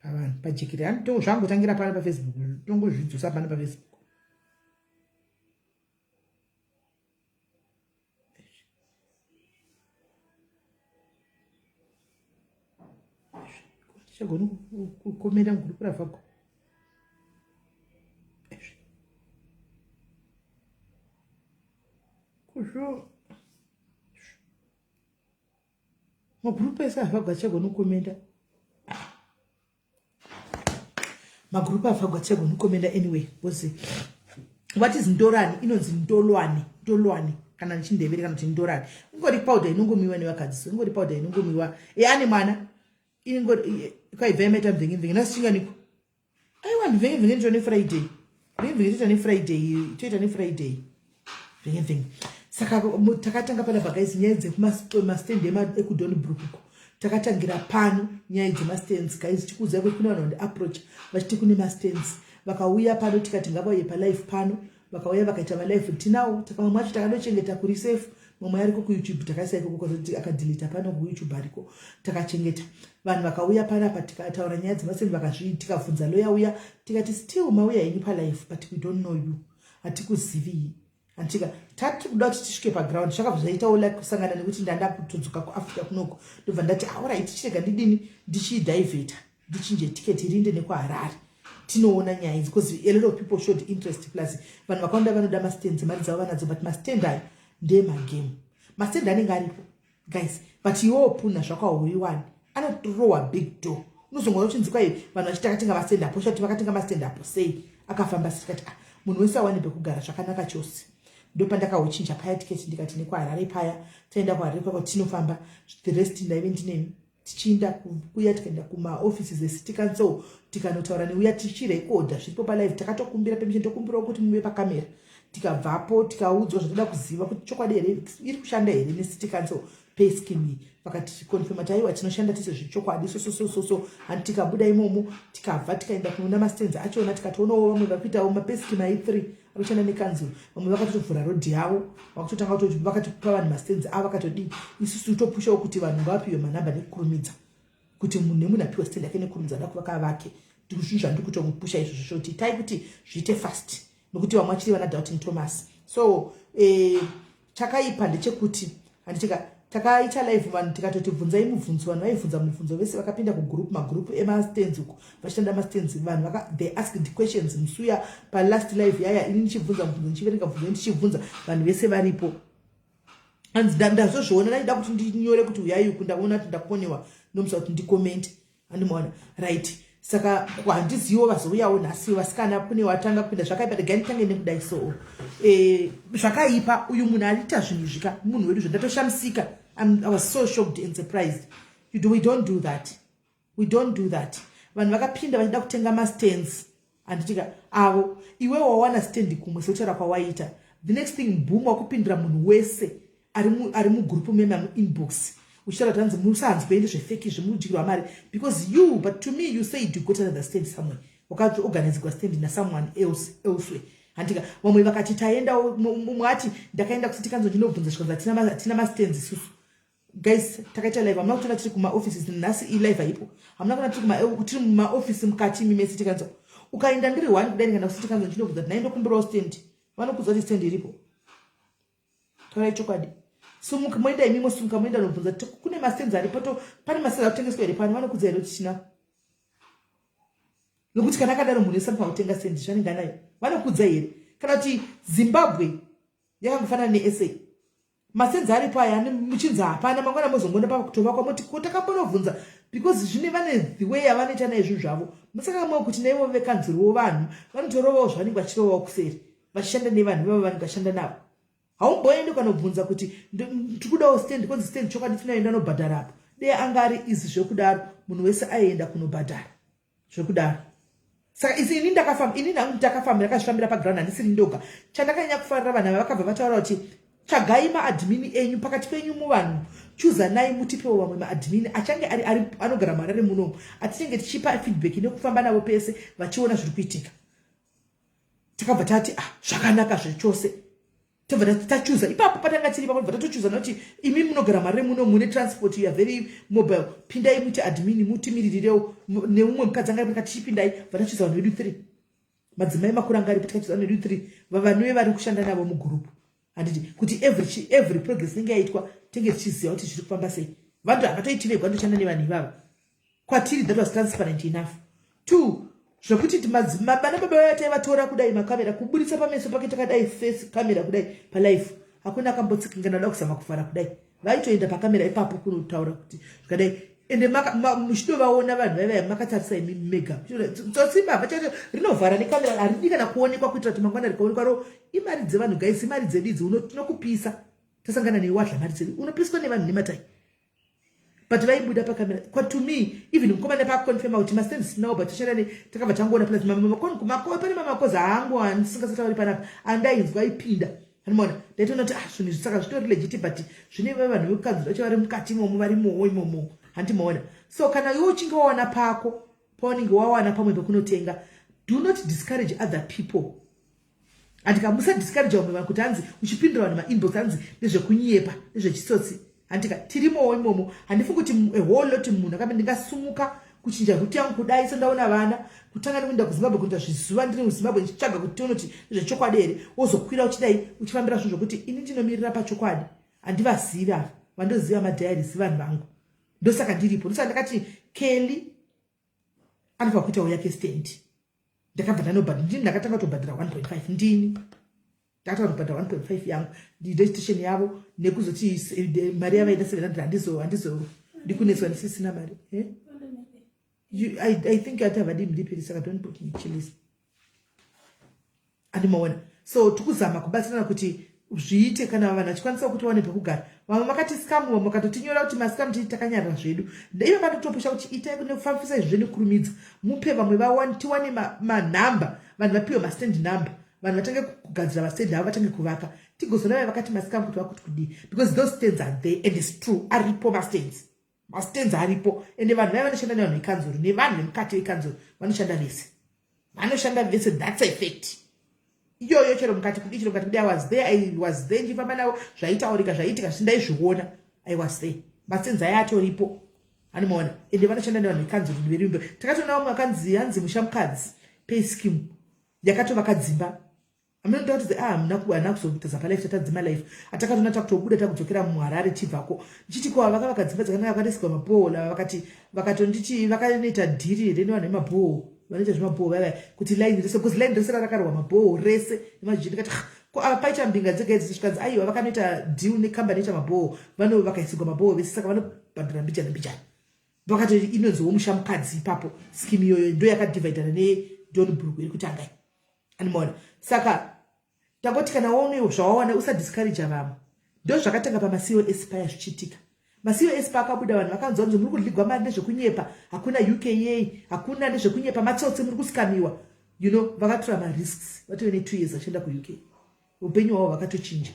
pavanhu pajekere. Handitongo zvangotangira pano paFacebook, tongozvidzosa pano paFacebook. Tichagona kukomera mugroup ravhago. Kuzvo magroup ese avhagwa tichagona kukomenda. Magroup avhagwa tichagona kukomenda anyway because what is ndorani inonzi ndolwane, ndolwane kana ndichindevere kana kuti ndorani. Ingori powder inongomiwa nevakadzi so ingori powder inongomiwa. E ane mwana ingori kwaibva yamaita mvenge mvenge nhasi chinganiko. Aiwa mvenge mvenge ndito neFriday. Mvenge mvenge toita neFriday, toita neFriday. Mvenge mvenge. Saka takatanga panapa guys nyaya dzekumastand ekuDonnybrook uko. Takatangira pano nyaya dzemastands guys, tikuudzai kuti kune vanhu vandi approach vachiti kune mastands. Vakauya pano tikati ngavauye palive pano, vakauya vakaita malive tinawo. Takamwe acho takadochengeta kuri safe, mamwe ariko kuYouTube takaisa ikoko kwazoti akadelete pano kuYouTube ariko takachengeta. Vanhu vakauya panapa tikataura nyaya dzemastand vakazvi tikabvunza lawyer uya tikati still mauya henyu palive but we don't know you, hatikuzivii. Antika tati kuda kuti tisvike paground zvakabva zvaitawo like kusangana nekuti ndanda kutodzoka kuAfrica kunoko ndobva ndati alright chirega ndidini ndichidivheta ndichinje tiketi rinde nekuHarare tinoona nyaya idzi because a lot of people showed interest plus vanhu vakawanda vanoda mastands mari dzavo vanadzo but mastand ayo ndemagame. Mastand anenge aripo guys but iwewo puna zvakahuriwani anotorowa big door unozongoona uchinzi kwai vanhu vachiti takatenga mastand apo shati vakatenga mastand apo sei akafamba sikati ah, munhu wese awane pekugara zvakanaka chose. Ndopandakauchinja paya tiketi ndikati nekuHarare paya taenda kuHarare kwako tinofamba the rest ndaive ndinemi tichiinda kuya tikaenda kumaoffices ecity council tikanotaura neuya tichirekodha zviripo palive takatokumbira permission tokumbirawo kuti muve pakamera tikabvapo tikaudzwa zvatoda kuziva kuti chokwadi here iri kushanda here necity council pay scheme iyi vakatikonfirma kuti aiwa tinoshanda tese zvechokwadi so so so so so handi tikabuda imomo tikabva tikaenda kunoona mastands achona tikatoonawo vamwe vari kuitawo mapay scheme ai 3 arikushanda nekanzuro vamwe vakatovhura rodhi yavo vakutotanga kutoti vakatopa vanhu mastands avo vakatodii isusu topushawo kuti vanhu ngavapiwe manhamba nekukurumidza kuti munhu nemunhu apiwe stand yake nekurumidza da kuvaka vake zvinhu zvandiri kutomupusha izvozvo zvoti itai kuti zviite fast nokuti vamwe vachiri vana doubting Thomas so chakaipa ndechekuti handitika takaita live vanhu tikatoti bvunzai mubvunzo vanhu vaibvunza mubvunzo vese vakapinda kugroup magroup emastands uko vachitanda mastands vanhu vaka they asked questions musuya palast live yaya ini ndichibvunza mubvunzo ndichiverenga mubvunzo ndichibvunza vanhu vese varipo hanzi ndazozviona ndaida kuti ndinyore kuti uyai uku ndaona kuti ndakonewa ndomusa kuti ndikomente handimaona right saka handizivo vazouyawo nhasi vasikana kune watanga kupinda zvakaipa regai nditange nekudai so zvakaipa uyu munhu ariita zvinhu izvi ka munhu wedu zvandatoshamisika I was so shocked and surprised. We don't do that, we don't do that. Vanhu vakapinda vachida kutenga mastands handitika avo iwe wawana stand kumwe sekutaura kwawaita the next thing boom wakupindura munhu wese ari mugroup mema muinbox uchitaura kuti hanzi musanzwe ndezvefeki zvemudyirwa mari because you but to me you said you got another stand somewhere wakaorganizigwa stand nasomeone else elsewhere handika vamwe vakati taendawo mumwe ati ndakaenda kucity council ndinobvunza zvikanzi hatina mastands isusu. Guys, takaita live hamuna kutoona tiri kumaoffices nhasi ilive haipo hamuna kuona tiri mumaofisi mukati mime city council ukaenda ndiri one kudai ndikaenda kucity council ndinobvunza kuti naindokumbirawo stand vanokudza kuti stand iripo taurai chokwadi sumuka moenda imi mosumuka moenda nobvunza kuti kune mastands aripo to pane mastands akutengeswa here pano vanokudza here kuti tina nokuti kana akadaro munhu wese anofanira kutenga stand zvanenge anayo vanokudza here kana kuti Zimbabwe yakangofanana neSA masenzi aripo aya muchinzi hapana mangwana mozongoenda pakutovakwa moti ko takambonobvunza because zvine vane the way yavanoita naye zvinhu zvavo musakamwa kuti naivo vekanzuriwo vanhu vanotorovawo zvavanenge vachirovawo kuseri vachishanda nevanhu ivavo vanenge vachishanda navo haumboendi ukanobvunza kuti tikudawo stand konzi stand chokwadi tinoenda nobhadhara apo dei anga ari izi zvekudaro munhu wese aienda kunobhadhara zvekudaro saka isi ini ndakafamba ini nangu ndakafamba ndakazvifambira paground handisiri ndoga chandakanyanya kufarira vanhu ava vakabva vataura kuti tsvagai maadmini enyu pakati penyu muvanhu Chuzanai mutipewo vamwe maadmin achange ari, ari anogara muHarare munomu, atinenge tichipa feedback nekufamba navo pese vachiona zviri kuitika. Takabva tati, ah, zvakanaka zvechose. Tobva tachuza ipapo patanga tiri ipapo, bva tatochuza nokuti imi munogara marire muno, mune transport, you are very mobile, pindai muti admin, mutimiririrewo neumwe mukadzi anga aripo. Tichipindai, bva tachuza vanhu vedu three, madzimai makuru anga aripo. Tikachuza vanhu vedu three vavanove vari kushanda navo mugurupu, handiti, kuti every progress inenge yaitwa tinge tichiziva kuti zviri kufamba sei. Vanhu havatoiti vegwa, ndoshanda nevanhu ivava. Kwatiri that was transparent enough. Two, zvekuti vana baba vaya taivatora kudai makamera kuburitsa pameso pake, takadai face camera kudai palife, hakuna akambotsikingana da kuzama kuvhara kudai. Vaitoenda pakamera ipapo kunotaura kuti zvikadai. Ende muchitovaona vanhu vaivaya makatarisa imi mega. Tsotsi, mbavha chacho rinovhara nekamera, haridi kana kuonekwa, kuitira kuti mangwana rikaonekwa ro imari dzevanhu. Guys, imari dzedu idzi, tinokupisa. Tasangana newadla mari dzedu, unopiswa nevanhu nematai. But vaibuda pakamera. To me, even mukomana paconfirma kuti mastands tinawo, but toshanda ne, takabva tangoona plus pane mamakozi aangu andisingasatauri panapa andainzwa aipinda, anomaona. Ndaitoona kuti, ah, zvinhu izvi saka zvitori legit, but zvine vanhu vekanzuro vacho vari mukati imomo, varimowo imomo, handimaona. So kana iwe uchinge wawana pako paunenge wawana pamwe pekunotenga, do not discourage other people, handika. Musadiscourage vamwe vanhu kuti hanzi uchipindura vanhu mainbox, hanzi ndezvekunyepa, ndezvechitsotsi, handika. Tirimowo imomo. Handifungi kuti a whole lot munhu akati ndingasumuka kuchinja route yangu kudai sendaona vana kutanga nekuenda kuZimbabwe, kuita zvizuva ndiri muZimbabwe ndichitsvaga kuti tione kuti ndezvechokwadi here, wozokwira uchidai uchifambira zvinhu zvokuti ini ndinomirira pachokwadi. Handivazivi ava, vandoziva madiaries vanhu vangu. Ndosaka ndiripo, ndosaka ndakati Kelly anofanira kuitawo yake stand. Ndakabva ndanobhadhara, ndini ndakatanga kutobhadhara 1.5, ndini ndakatanga kutobhadhara 1.5 yangu registration yavo, nekuzoti mari yavaida 700. Handizo ndikunetswa ndisisina mari, eh? I think ati havadi mhiripiri, saka don't put me chilies, andimaona. So tikuzama kubatsirana kuti zviite, kana vanhu vachikwanisa kuti wane pekugara. Vamwe vakati scam, vamwe vakatotinyora kuti mascam, titi takanyarara zvedu. Ivo vatotopusha kuti itai nekufambisa izvi zvenekukurumidza, mupe vamwe tiwane manhamba, vanhu vapiwe mastand number, vanhu vatange kugadzira mastand avo, vatange kuvaka, tigozona vaya vakati mascam kuti vakuti kudii, because those stands are there and it's true, aripo mastands, mastands aripo. Ende vanhu vaya vanoshanda nevanhu vekanzuro, nevanhu vemukati vekanzuro vanoshanda vese, vanoshanda vese. That's a fact iyoyo. Chero mukati kudii, chero mukati kudii, I was there, I was there ndichifamba navo. Zvaitaurika, zvaiitika, zvindaizviona, I was there. Mastands aya atoripo, anomaona. Ende vanoshanda nevanhu vekanzuro verimbo. Takatoona vamwe vakanzi hanzi musha mukadzi pay scheme yakatovaka dzimba. Amene kuti, ah, hamuna kuzotadza palife, tatadzima life. Atakatoona takutobuda, takudzokera muHarare tibvako, ndichiti ko vakavaka dzimba dzakanaka, vakaisirwa mabhohol ava, vakati vakatonditi vakanoita deal here nevanhu vemabhohol, vanoita zvemabhohol vaiva, kuti line rese, because line rese rarakarwa mabhohol rese nemazhinji. Ndikati, ko ava paita mbinga dzega idzi? Zvikanzi aiwa, vakanoita deal nekambani inoita mabhohol, vano vakaisirwa mabhohol vese, saka vanobhadhara mbijana mbijana. Vakati inonziwo musha mukadzi ipapo scheme iyoyo, ndo yakadhivhaidhana neDonnybrook iri kutangai, animaona. Saka tangoti kana waone zvawawana, usadiscourage vamwe. Ndo zvakatanga pamaCOS paya zvichiitika. MaCOS paakabuda, vanhu vakanzwa kunzi muri kudligwa mari, ndezvekunyepa, hakuna UKA, hakuna, ndezvekunyepa, matsotsi, muri kuscamiwa. Vakatora marisks, vatove ne2 years vachienda kuUK, upenyu hwavo vakatochinja.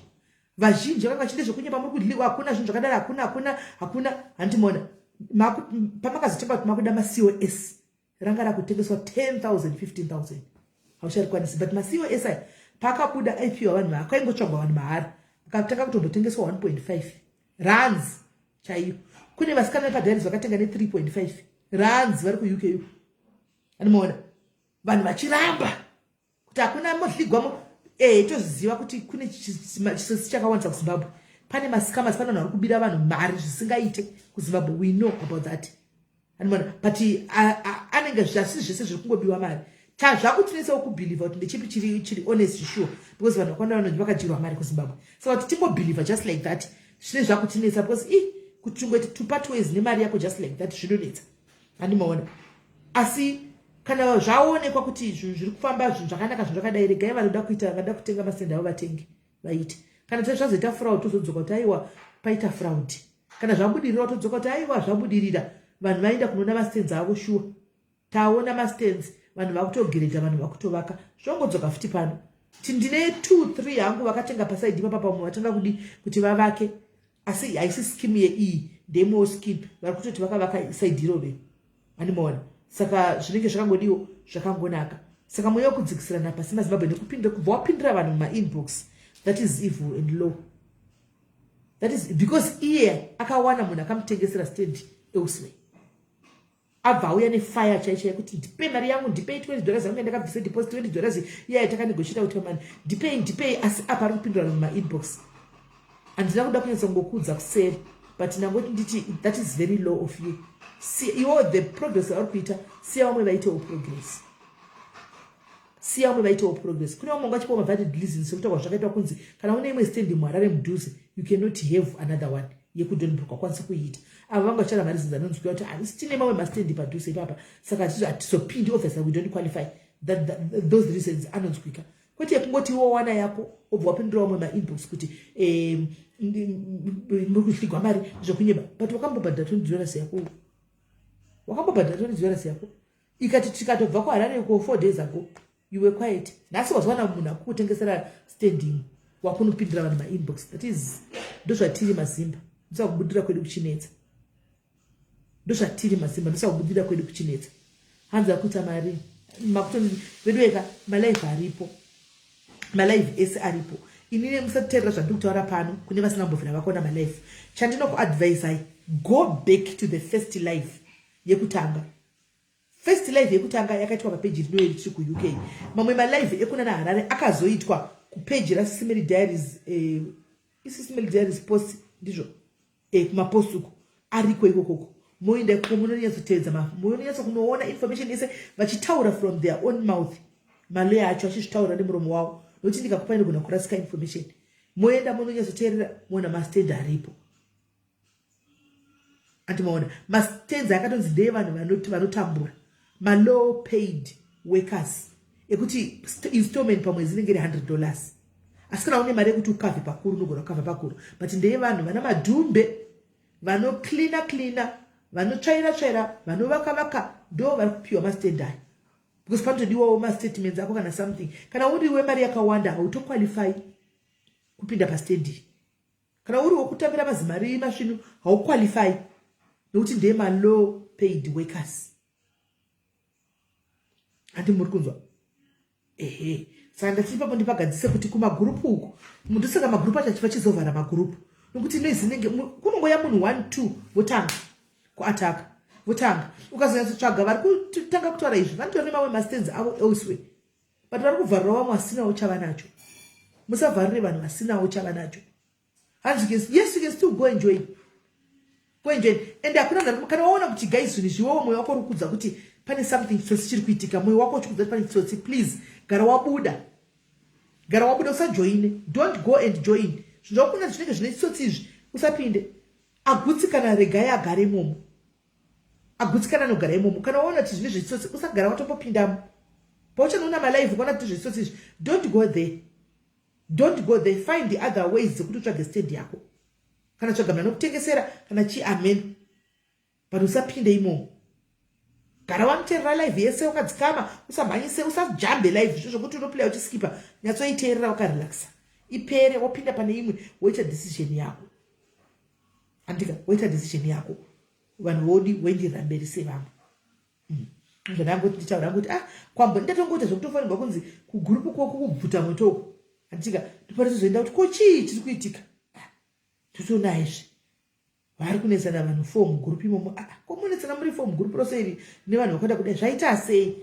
Vazhinji vanga vachinde zvekunyepa, muri kudliwa, hakuna zvinhu zvakadaro, hakuna, hakuna, hakuna, handimona. Pamakazotenga kuti makuda maCOS, ranga rakutengeswa 10 000, 15 000, haucharikwanisi. But maCOS aya paakabuda, aipiwa vanhu, akaingotsvagwa vanhu mahara, akatanga kutombotengeswa 1.5 rands chaiyo. Kune vasikana vepadiaries vakatenga ne3.5 rands vari kuUK uko, anomaona. Vanhu vachiramba kuti hakuna modligwamo. Toziva kuti kune chisotsi chakawandisa kuZimbabwe, pane mascammers, pane vanhu vari kubira vanhu mari zvisingaite kuZimbabwe, we know about that, anomaona. But anenge zvasi zvese zviri kungobiwa mari, chazvakutinetsawo kubhilivha kuti ndechipi chiri honest sure, because vanhu vakawanda vanonzi vakadyirwa mari kuZimbabwe. Saka kuti tingobhilivha just like that, zvine zvakutinetsa, because i kuti tingoti to part ways nemari yako just like that zvinonetsa, handimaona. Asi kana zvaonekwa kuti zvinhu zviri kufamba, zvinhu zvakanaka, zvinhu zvakadai, regai vanoda kuita, vanoda kutenga mastand avo vatenge, vaite. Kana zvazoita fraud, tozodzoka kuti aiwa, paita fraud. Kana zvabudirira, todzoka kuti aiwa, zvabudirira, vanhu vaenda kunoona mastands avo, shuwa taona mastands, vanhu vakutogeredha, vanhu vakutovaka. Zvongodzoka futi pano ti ndine 2 3 hangu vakatenga paside ipapa, pamwe vatanga kudi kuti vavake. Asi haisi scheme yeiyi, ndeimwewo scheme vari kutoti vakavaka side iroro, animaona. Saka zvinenge zvakangodiwo zvakangonaka. Saka mweya wekudzikisirana pasi, maZimbabwe, nekupindira, kubva wapindira vanhu mumainbox, that is evil and low. That is because iye akawana munhu akamutengesera stand elsewhere, abva auya nefire chaichai kuti, "Ndipei mari yangu, ndipei $20 yangu yandakabvisa deposit, $20 iyaya takanegotiata kuti pamani, ndipei, ndipei." Asi apa ari kupindura mumainbox. Handina kuda kunyatsongokudza kuseri, but ndangoti nditi that is very low of you. Iwo the progress yauri kuita, siya vamwe vaitewo progress, siya vamwe vaitewo progress. Kune vamwe vangachipiwa mavalid reasons sekutaurwa zvakaitwa kunzi kana une imwe stand muHarare mudhuze, you cannot have another one yekuDonbrook, wakwanisa kuiita. Ava vanga vachara mareasons anonzwika kuti handisi tine mamwe mastendi padhuze ipapa, saka hatizopindi, obviously we don't qualify. Those reasons anonzwika, kwete kungoti iwo wana yako wobva wapindura vamwe mainbox kuti muri kudyigwa mari zvekunyeba. But wakambobhadhara $20 yako, wakambobhadhara $20 yako ikati tikatobva kuHarare ko 4 days ago, you were quiet. Nhasi wazowana munhu akukutengesera stand, wakunopindira vanhu mainbox. That is ndozvatiri maZimba, ndosakubudira kwedu kuchinetsa. Ndozvatiri maZimba, ndosakubudira kwedu kuchinetsa. Hanzi akuita mari makuto vedu eka malive aripo, malive ese aripo. Inini musateerera zvandiri kutaura pano kune vasina kumbobvira vakaona malive. Chandinokuadvisai, go back to the first live yekutanga. First live yekutanga yakaitwa papeji rino iri kuUK. Mamwe malive ekunana Harare akazoitwa kupeji raSisimely Diaries, iSisimely Diaries post, ndizvo, kumapost uko ariko ikokoko. Moenda ikoko, munonyatsoteedza, munonyatso kunoona information yese vachitaura from their own mouth, maloya acho achizvitaura nemuromo wavo, nokuti ndikakupai ndogona kurasika information. Moenda munonyatsoteerera, moona mastand aripo. Andimaona mastands akatonzi ndeevanhu vanotambura, malow paid workers, ekuti installment pamwedzi inenge iri $100. Asi kana une mari yekuti ukavhe pakuru, unogona kukavha pakuru, but ndeyevanhu vana madhumbe, vanocleana cleana, vanotsvaira tsvaira, vanovaka vaka, ndo vari kupiwa mastand aya, because panotodiwawo mastatements ako kana something. Kana uri wemari yakawanda, hautoqualify kupinda pastendi. Kana uri wokutambira mazimari masvinu, hauqualify, nokuti ndemalow paid workers. Handi muri kunzwa? Ehe, saka ndati ipapo ndipagadzise kuti kumagurupu uku, ndosaka magurupu acho achiva chizovhara magurupu, nokuti noise inenge kunongoya munhu one two, votanga kuataka, votanga. Ukazonyatsotsvaga vari kutanga kutaura izvi, vanotora nemamwe mastands avo elsewhere, but vari kuvharira vamwe vasinawo chava nacho. Musavharire vanhu vasinawo chava nacho. Hanzi, yes, you can still go and join, go and join. And hakuna, kana waona kuti, guys, zvinhu zviwewo mwoyo wako uri kudza kuti pane something chitsotsi chiri kuitika, mwoyo wako uchikudza kuti pane chitsotsi, please gara wabuda, gara wabuda, usajoine. Don't go and join zvinhu zvakuna zvinenge zvine chitsotsi izvi, usapinde. Agutsikana, regai agare imomo. Agutsikana, anogara imomo. Kana waona kuti zvine zvechitsotsi, usagara watombopindamo. Pauchanoona malive ukaona kuti zvechitsotsi izvi, don't go there, don't go there. Find the other ways dzekuti utsvage stand yako, kana tsvaga munhu anokutengesera kana chii, amen, but usapinde imomo. Gara wamuteerera live yese wakadzikama, usamhanyise, usajambe live zvo zvokuti unoplaya uchiskipa. Nyatsoiteerera wakarelaxa, ipere, wopinda pane imwe, woita decision yako. Andika woita decision yako, vanhu vodi woenderera mberi sevamwe. Zvandangoti nditaura kuti, ah, kwambo ndatongoita zvekutofanirwa kunzi kugurupu kwoko kubvuta moto uko, andika ndopanotozoenda kuti ko chii chiri kuitika. Ah, totoona izvi vari kunetsana vanhu four mugurupu imomo. Ah, ko munetsana muri four mugurupu rose iri nevanhu vakada kudai, zvaita sei?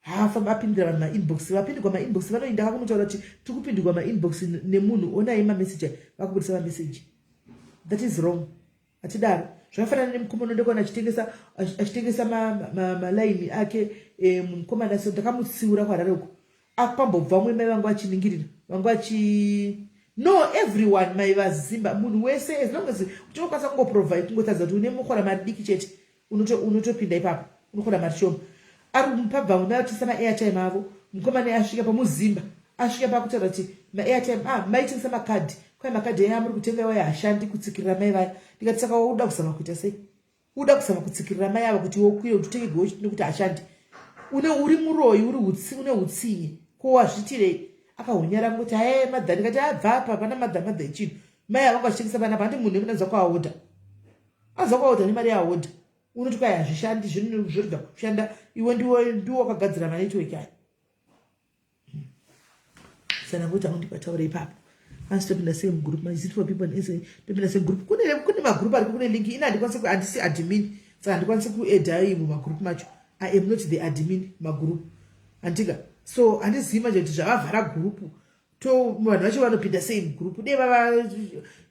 Hafamba apindira vanhu mainbox, vapindirwa mainbox, vanoenda vakunotaura kuti tiri kupindirwa mainbox nemunhu, onai mameseji, vakubudisa mameseji. That is wrong, hatidaro. Zvakafanana nemukomana ndekuona achitengesa malaini ake. Mukomana so ndakamutsiura kuHarare uko, apambobva mwe mai vangu vachiningirira, vangu vachi no everyone, mai vaZimba, munhu wese, as long as uchingokwanisa kungoprovide, kungotaridza kuti une mukora mari diki chete, unotopinda ipapo, unokora mari shoma. Ari pabva mai vatengesa maairtime avo, mukomana asvika pamuZimba, asvika pakutaura kuti maairtime, ah, maitengesa makadhi, kwai makadhi aya amuri kutenga iwayo hashandi, kutsikirira mai vaya. Ndikati, saka uda kuzama kuita sei? Uda kuzama kutsikirira mai ava kuti wokwire kuti utenge gochi nekuti hashandi? Une uri muroyi, uri une utsinye, ko wazvitirei? Akahunyara kuti haye madha. Ndikati, abva apa, pana madha, madha echinhu. Mai avanga vachitengesa panapa, handi munhu nemunanza kwahodha, anza kwahodha nemari yahodha. Unoti kwai hazvishandi, zvinhu zvorega kushanda. Iwe ndiwo wakagadzira manetwork aya. Sana kuti aundipataura ipapo. Asi topinda sei mugroup? Is it for people in SA? Topinda sei mugroup? Kune magroup ariko, kune link ina. Handikwanisi, handisi admin, saka handikwanisi kuadda iyi mumagroup macho. I am not the admin magroup, handika? So handizivi manje kuti zvavavhara group to vanhu vacho vanopinda sei mugroup. Dei vava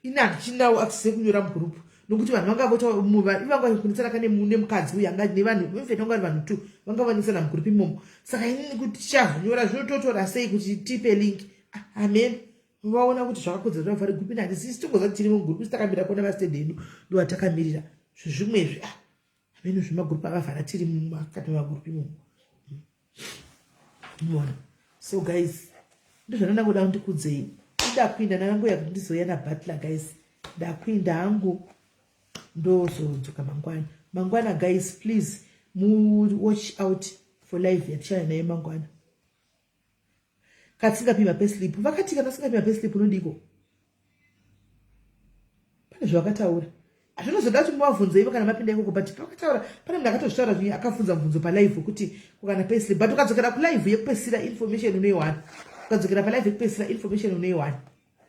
ini handichinawo access yekunyora mugroup, nokuti vanhu vanga vanga ka nemukadzi uyu anga nevanhu, in fact vanga vari vanhu two vanga vanisana mugroup imomo. Saka inini kuti tichazonyora zvinototora sei kuti tipe link? Ah, amen. Vaona kuti zvakakodzera kuti vavhare group. Ini handisisi, tongoziva kuti tiri mugroup isi takamira kuona vastende edu, ndo vatakamirira zvezvimwezvi. Ah, ameno zvemagroup avavhara, tiri mukati memagroup imomo, mona. So guys, ndozvandanda kuda ndikudzei. Ndakuinda navangoya kuti ndizouya nabutler. Guys, ndakuinda hangu, ndozodzoka mangwana. Mangwana guys, please muwatch out for live yatichaya nayo mangwana. Katisingapima payslip, vakati kana usingapima payslip unodiko, pane zvavakataura. Hazvinozoda kuti muvabvunze ivo kana mapinda ikoko, but pakataura pane munhu akatozvitaura zvinyi, akabvunza mubvunzo palive wekuti kukana payslip. But ukadzokera kulive yekupedzisira, information unoiwana. Ukadzokera palive yekupedzisira, information unoiwana.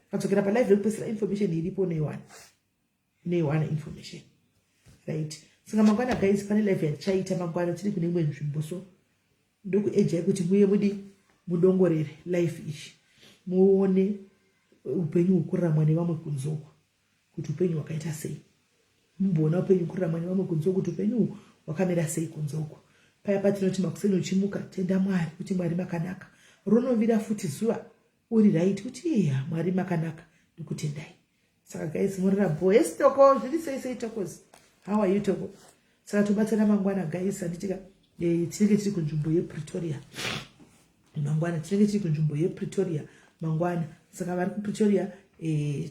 Ukadzokera palive yekupedzisira, information iripo, unoiwana, unoiwana information, right? Saka mangwana guys, pane live yatichaita mangwana, tiri kune imwe nzvimbo. So ndokuejai kuti muye mudi mudongorere life iyi, muone upenyu hwekuraramwa nevamwe kunze uko kuti upenyu hwakaita sei. Mumboona upenyu hwekuraramwa nevamwe kunze uko kuti upenyu uhu hwakamira sei kunze uko. Paya patinoti makuseni uchimuka, tenda Mwari kuti Mwari makanaka. Ronovira futi zuva uri right, kuti iya, Mwari makanaka, ndikutendai. Saka guys, murira bo. Yes Toko, zviri sei sei Tokos? How are you, Toko? Saka tobatsana mangwana guys, handitika? Tinenge tiri kunzvimbo yePretoria mangwana, tinenge tiri kunzvimbo yePretoria mangwana. Saka vari kuPretoria,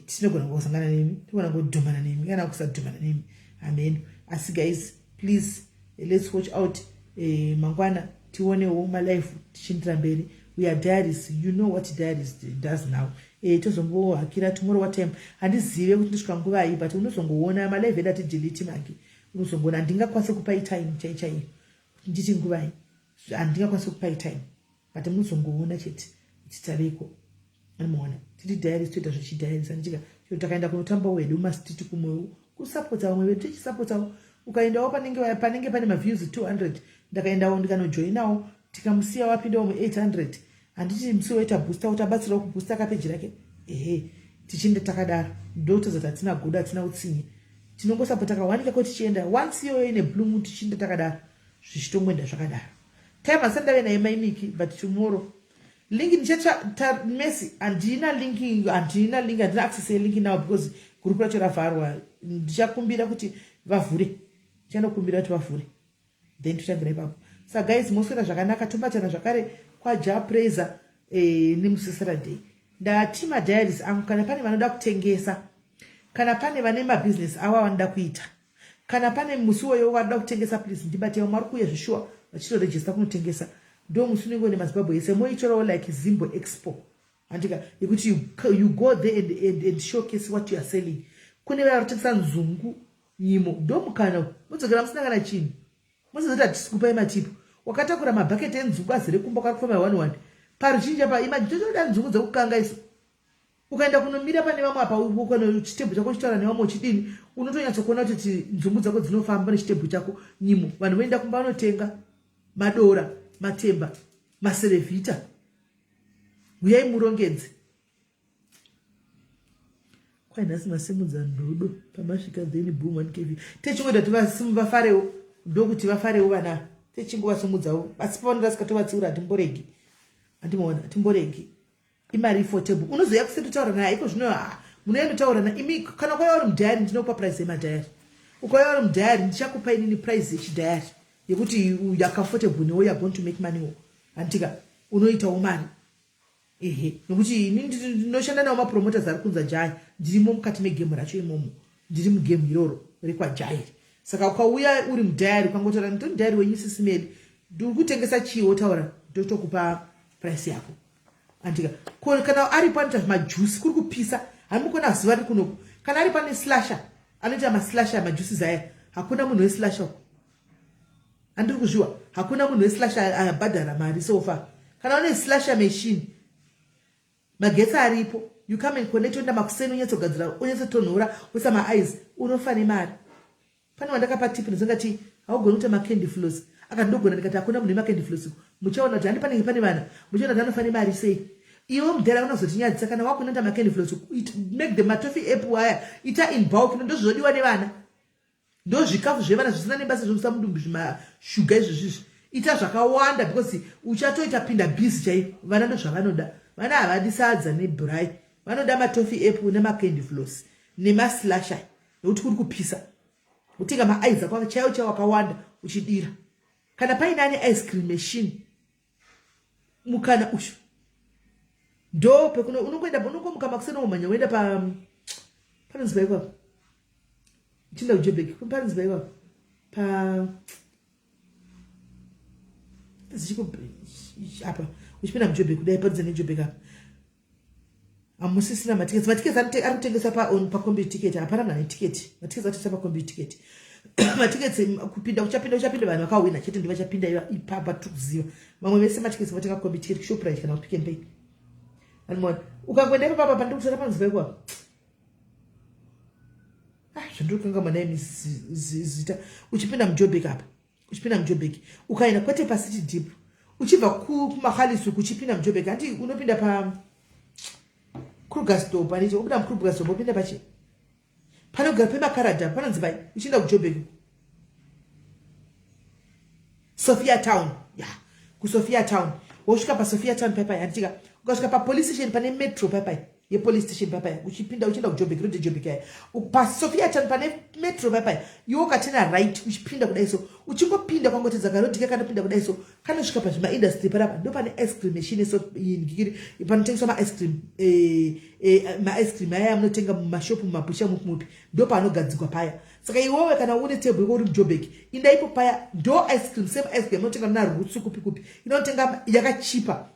tinogona kusangana nemi, tinogona kudhumana nemi kana kusadhumana nemi, ameno. Asi guys, please, let's watch out mangwana, tionewo malive tichiendera mberi. We are diaries, you know what diaries does now. Tozongohakira tomorrow. What time handizive kuti ndosvika nguvai, but unozongoona malive edu atidelete magi, unozongoona. Handingakwanisi kupai time chai chaiyo kuti nditi nguvai, handingakwanisi kupai time, but munozongoona chete kuti taveko. Anomaona tiri diaries, toita zvechidiaries, anditika? Chero takaenda kunotamba wedu mumastreet, kumwewo kusapota vamwe vedu, tichisapotawo. Ukaendawo panenge pane maviews 200, ndakaendawo ndikanojoinawo, tikamusiya wapindawo mu800, handiti? Musi waita booster, utabatsirawo kubooster kapeji rake. Ehe, tichinda takadaro. Ndokutadza kuti hatina godo, hatina utsinye, tinongosapota kawanika ko tichienda once iyoyo ine bloom, tichinda takadaro, zvichitongoenda zvakadaro. Time asati ndave naye Maimiki, but tomorrow link ndichatsva Messi. Handina link, handina link, handina access yelink now because group racho ravharwa. Ndichakumbira kuti vavhure, ndichanokumbira kuti vavhure, then totangira ipapo. Saka guys, moswera zvakanaka. Tobatana zvakare kwaJah Prayzah nemusi Saturday. Ndati madiaries angu, kana pane vanoda kutengesa, kana pane vane mabhizinesi avo avanoda kuita, kana pane musi woyo vanoda kutengesa, please ndibatei. Vamwe vari kuuya zvishuwa vachitorejista kunotengesa. Ndo musi unenge une maZimbabwe ese, moitorawo like Zimbo Expo, handika? Yekuti you go there and showcase what you are selling. Kune vaya varikutengesa nzungu, nyimo, ndo mukana. Mudzokera musina kana chinhu, musazoti hatisi kupai matipo. Wakatakura mabhaketi enzungu azere kumba, kwari kufamba one one paruzhinji apa. Imagine, totoda nzungu dzekukanga isu. Ukaenda kunomira pane vamwe apa, ukano chitebhu chako uchitaura nevamwe uchidini, unotonyatsokuona kuti nzungu dzako dzinofamba nechitebhu chako, nyimo. Vanhu voenda kumba vanotenga madora, matemba, maserevhita. Uyai murongedze. Kwai nhasi masimudza ndodo pamasvika, then boom, 1 kv. Techingoita kuti vafarewo, ndokuti vafarewo vana, techingovasimudzawo. Asi pavanoda tovatsiura, hatimboregi, handimaona? Hatimboregi. Imari affordable, unozoya kusetotaura naye iko zvino. Munoendotaura na imi. Kana ukauya uri mudiary, ndinokupa price yemadiary. Ukauya uri mudiary, ndichakupa inini price yechidiary yekuti you are comfortable newo, you are going to make money, handitika? Unoitawo mari, ehe, nokuti ini ndinoshanda nawo mapromoters ari kunza Jai. Ndirimo mukati megame racho imomo, ndiri mugame iroro rekwaJairi. Saka ukauya uri mudiary, ukangotaura, "Ndiri mudiary wenyu, sisimeli, ndiri kutengesa chii?" Wotaura, ndotokupa price yako, andika? Ko kana aripo anoita zvimajuice, kuri kupisa. Hamukona zuva riri kunoku. Kana ari pane slasher, anoita maslasher majuices aya. Hakuna munhu weslasher uko. Andiri kuzviwa. Hakuna munhu weslasher abhadhara mari so far. Kana une slasher machine, magetsi aripo. You come and connect, oenda makuseni unyatsogadzira, unyatsotonhora, uisa maice, unofa nemari. Pane wandakapa tip ndozongati haugoni kuita macandy floss. Akati ndogona, ndikati hakuna munhu wemacandy floss. Muchaona kuti handi panenge pane vana. Muchaona kuti anofa nemari sei. Iwe mudhara unozotinyadzisa kana wakunoita macandy floss. Make the matoffee apple aya. Ita in bulk, ndozvinodiwa nevana. Ndozvikafu zvevana zvisina nebasa zvokuisa mudumbu zvimashuga izvozvizvi. Ita zvakawanda because uchatoita pinda busy chaiyo. Vana ndozvavanoda. Vana havadi sadza nebraai. Vanoda matoffee apple nemacandy floss nemaslasher. Nekuti kuri kupisa. Utenga maice ako chaiwo chaiwo akawanda uchidira. Kana paine ane ice cream machine mukana uyu ndo pekuno unongoenda, unongomuka makuseni womhanya woenda pa panonzi paiko apa, uchienda kuJoburg, panonzi paiko apa, pa zichiko apa, uchipinda muJoburg kudai, padhuze neJoburg apa. Hamusisina matiketi. Matiketi ari kutengeswa pacombi ticket. Hapana munhu ane tiketi. Matiketi atengesa pacombi ticket. Matiketi kupinda kuchapinda, kuchapinda vanhu vakawina chete, ndo vachapinda ipapa. Tiri kuziva vamwe vese matiketi vatenga combi ticket kuShoprite kana kuPick n Pay. Animoona ukangoenda ipapa pandiri kutora panonzi paiko apa, zvandiri kukanga naimi zita. Uchipinda muJoburg apa, uchipinda muJoburg ukaenda kwete paCity Deep, uchibva kuMagalies uchipinda muJoburg, handi unopinda pa Krugersdorp, handiti? Ubuda muKrugersdorp upinda pachi panogara pemakarada, panonzi pai uchienda kuJoburg? Sophia Town ya, kuSophia Town. Wosvika paSophia Town paipai, handitika? Ukasvika papolice station, pane metro paipai, yepolice station paipai, uchipinda uchienda kuJoburg road, yeJoburg yaya, paSophia Town pane metro paipai, iwe ukatena right uchipinda kudai so, uchingopinda kwangotedza karodhi kakanopinda kudai so, kanosvika pazvimaindustry panapa, ndo pane ice cream machine. So ngikiri panotengeswa maice cream, maice cream aya amunotenga mumashopu, mumabusha, mupi mupi, ndo paanogadzikwa paya. Saka iwewe kana une table iko uri muJoburg, inda ipo paya, ndo ice cream, same ice cream unotenga muna Roots kupi kupi, inotenga yakachipa.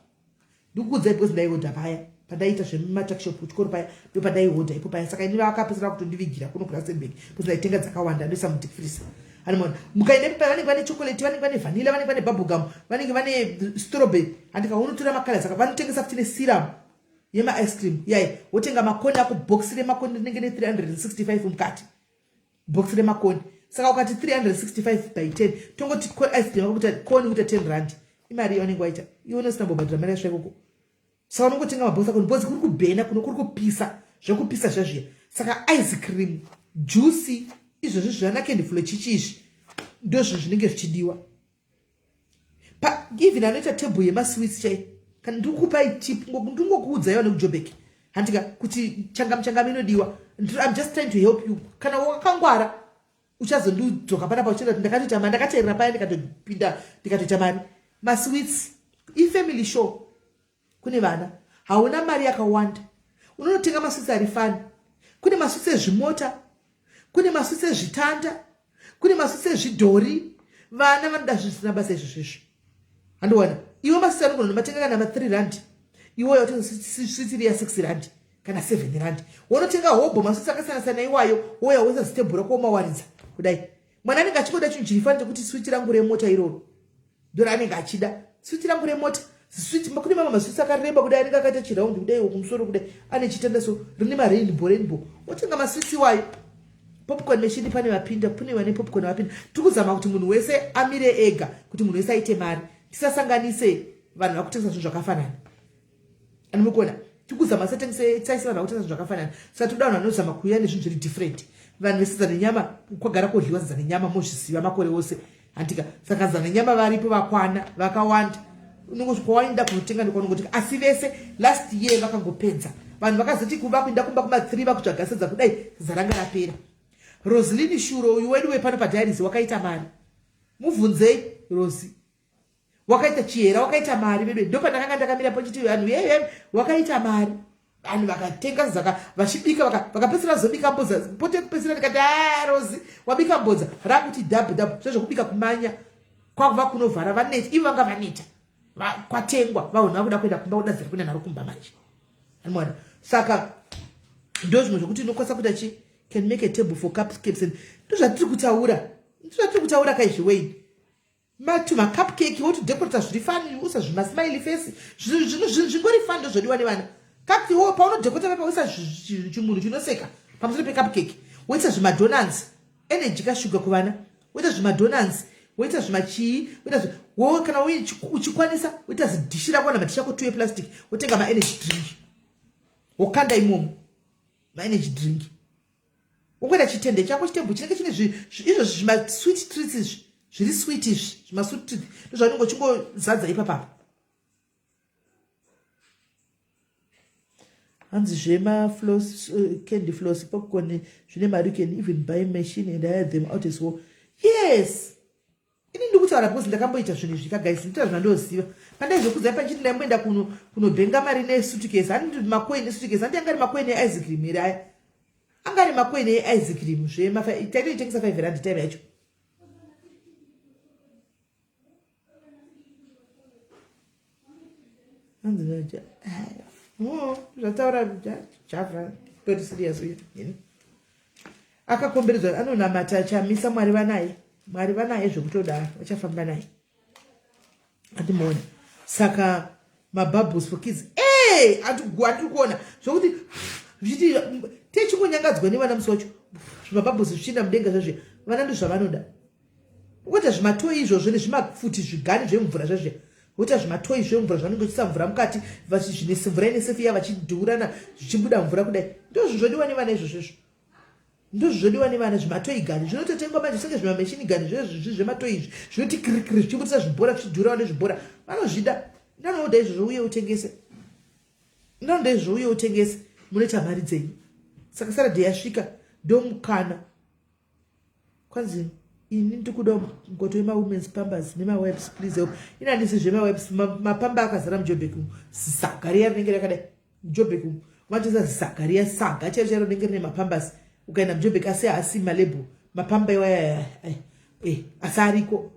Ndikukuudzai because ndaihodha paya pandaiita zvematuckshop kuchikoro paya, ndo pandaihodha ipo paya. Saka ini vakapedzera kutondivigira kuno kuRustenburg because ndaitenga dzakawanda, ndoisa mudeep freezer. Anomaona mukaenda ipo paya, vanenge vane chocolate, vanenge vane vanilla, vanenge vane bubblegum, vanenge vane strawberry, handika? Unotora makala. Saka vanotengesa futi nesyrup yemaice cream yai. Wotenga makoni ako, bhokisi remakoni rinenge ne365 mukati, bhokisi remakoni. Saka ukati 365 by 10, tongoti ice cream yakuita koni kuita 10 rand, imari yaunenge waita iwe usina kumbobhadhira mari yasvika ikoko. Saka unongotenga mabhokisi akoni because kuri kubhena kuno, kuri kupisa zvekupisa zvazviya. Saka ice cream, juice, izvozvi zvana candy floss chichi izvi, ndozvo zvinenge zvichidiwa. Even anoita table yemasweets chai, kana ndikukupai tip, ndingokuudzaiwa nekuJoburg, handika, kuti changamu changamu inodiwa. I'm just trying to help you. Kana wakangwara uchazondidzoka panapa uchienda kuti ndakatoita mari, ndakateerera paya, ndikatopinda, ndikatoita mari. Masweets ifamily show, kune vana, hauna mari yakawanda, unonotenga masweets ari fani. Kune masweets ezvimota, kune masweets ezvitanda, kune masweets ezvidhori. Vana vanoda zvisina basa izvozvo izvo, handiwana? Iwe masweets anogona nomatenga kana ma3 rand, iwoyo watenga sweets iri ya6 rand kana 7 rand, wonotenga hobho masweets akasiyana siyana iwayo, woya woisa zitebhuru rako, womawaridza kudai. Mwana anenge achingoda chinhu chiri fani chekuti switi rangu remota iroro, ndoro anenge achida, switi rangu remota. Switi, kune mamwe maswiti akareba kudai, anenge akaita chiraundi kudai, kumusoro kudai ane chitanda so, rine marainbow rainbow. Wotenga maswiti iwayo. Popcorn machine, pane vapinda, kune vane popcorn vapinda. Tiri kuzama kuti munhu wese amire ega, kuti munhu wese aite mari, tisasanganise vanhu vakutengesa zvinhu zvakafanana. Anomukuona tikuzama tisaise vanhu vakutengesa zvinhu zvakafanana. Saka tinoda vanhu vanozama kuuya nezvinhu zviri different. Vanhu vesadza nenyama, kwagara kodliwa sadza nenyama, mozviziva makore ose, handika? Saka sadza nenyama varipo, vakwana, vakawanda. Unongoti kwawaenda kunotenga ndokwaunongotenga. Asi vese last year vakangopedza. Vanhu vakazoti kuva kuenda kumba kuma3 vakutsvaga sadza kudai, sadza ranga rapera. Roslin Shuro uyu wedu wepano padiaries wakaita mari. Mubvunzei Rosi, wakaita chihera, wakaita mari vedu. Ndo pandakanga ndakamira pochiti vanhu yeye wakaita mari. Vanhu vakatenga zaka vachibika, vakapedzisira vazobika mbodza pote kupedzisira. Ndikati, a Rosi, wabika mbodza rakuti dhabu dhabu zvezvokubika kumanya kwakuva kunovhara. Vaneta ivo, vanga vaneta, kwatengwa, vanhu vakuda kuenda kumba, kudadzira kuenda naro kumba manje, anoona. Saka Ndo zvimwe zvokuti unokwanisa kuita chi can make a table for cupcakes and ndozvatiri kutaura, ndozvatiri kutaura kaizvi Wayne. Matu macupcake wotodecorata zviri fani, usa zvimasmiley face, zvingori fani, ndozvodiwa nevana. Cupcake wo paunodecota pepa uisa chimunhu chinoseka pamusoro pecupcake, woisa zvimadonants, energy kashuga kuvana, woita zvimadonants, woita zvimachii, woita wo kana uchikwanisa woita zidhishi rako kana madhishi ako two eplastic, wotenga maenergy drink wokanda imomo maenergy drink, wongoita chitende chako, chitembo chinenge chine izvo zvimasweet treats izvi zviri sweet izvi, zvimasweet treats ndozvaunenge uchingozadza ipapapa. Hanzi zvemaflos, candy floss, popcorn zvine mari. You can even buy machine and hire them out as well. Yes, ini ndiri kutaura because ndakamboita zvinhu izvi kaguys, nditaura zvandoziva. Pandaizokudzai panchiti ndaimboenda kunobhenga mari nesuitcase, handi macoin esuitcase, handi anga ari macoin eice cream here aya? Anga ari macoin eice cream zvema taitoitengesa 5 rand time yacho. Hanzi zvataura Java very serious uyu akakomberedzwa anonamata Chamisa. Mwari vanaye, Mwari vanaye zvekutodaro, vachafamba naye, andimuona. Saka mabubbles for kids e andiri kuona zvokuti zvichiti techingonyangadzwa nevana musi wacho, zvimabubbles zvichienda mudenga zvezve, vana ndo zvavanoda. Woita zvimatoi izvozvo nezvimafuti zvigani zvemvura zvezve, woita zvimatoi zvemvura zvanenge uchisa mvura mukati, zvine mvura ine sefiya, vachidhuurana zvichibuda mvura kudai. Ndo zvodiwa nevana izvozvo, izvo ndozvodiwa nevana. Zvimatoi gani zvinototengwa manje senge zvimameshini gani zvezvi zvematoi izvi zvinoti kirikiri zvichibudisa zvibhora, zvichidhurawo nezvibhora, vanozvida. Ndanoda izvozvo uye utengese, ndanoda izvozvo uye utengese, munoita mari dzenyu. Saka Saturday yasvika, ndomukana. Kwanzi ini ndikuda ngoto yemawomens pampers nemawipes, please help. Ini handisi zvemawipes, mapamba akazara muJobek umu. Saga riya rinenge rakadai muJobek umu, vatoisa saga riya, saga chairo chairo rinenge rine mapambers. Ukaenda muJobek, asi haasi malabel mapamba iwaya, asi ariko.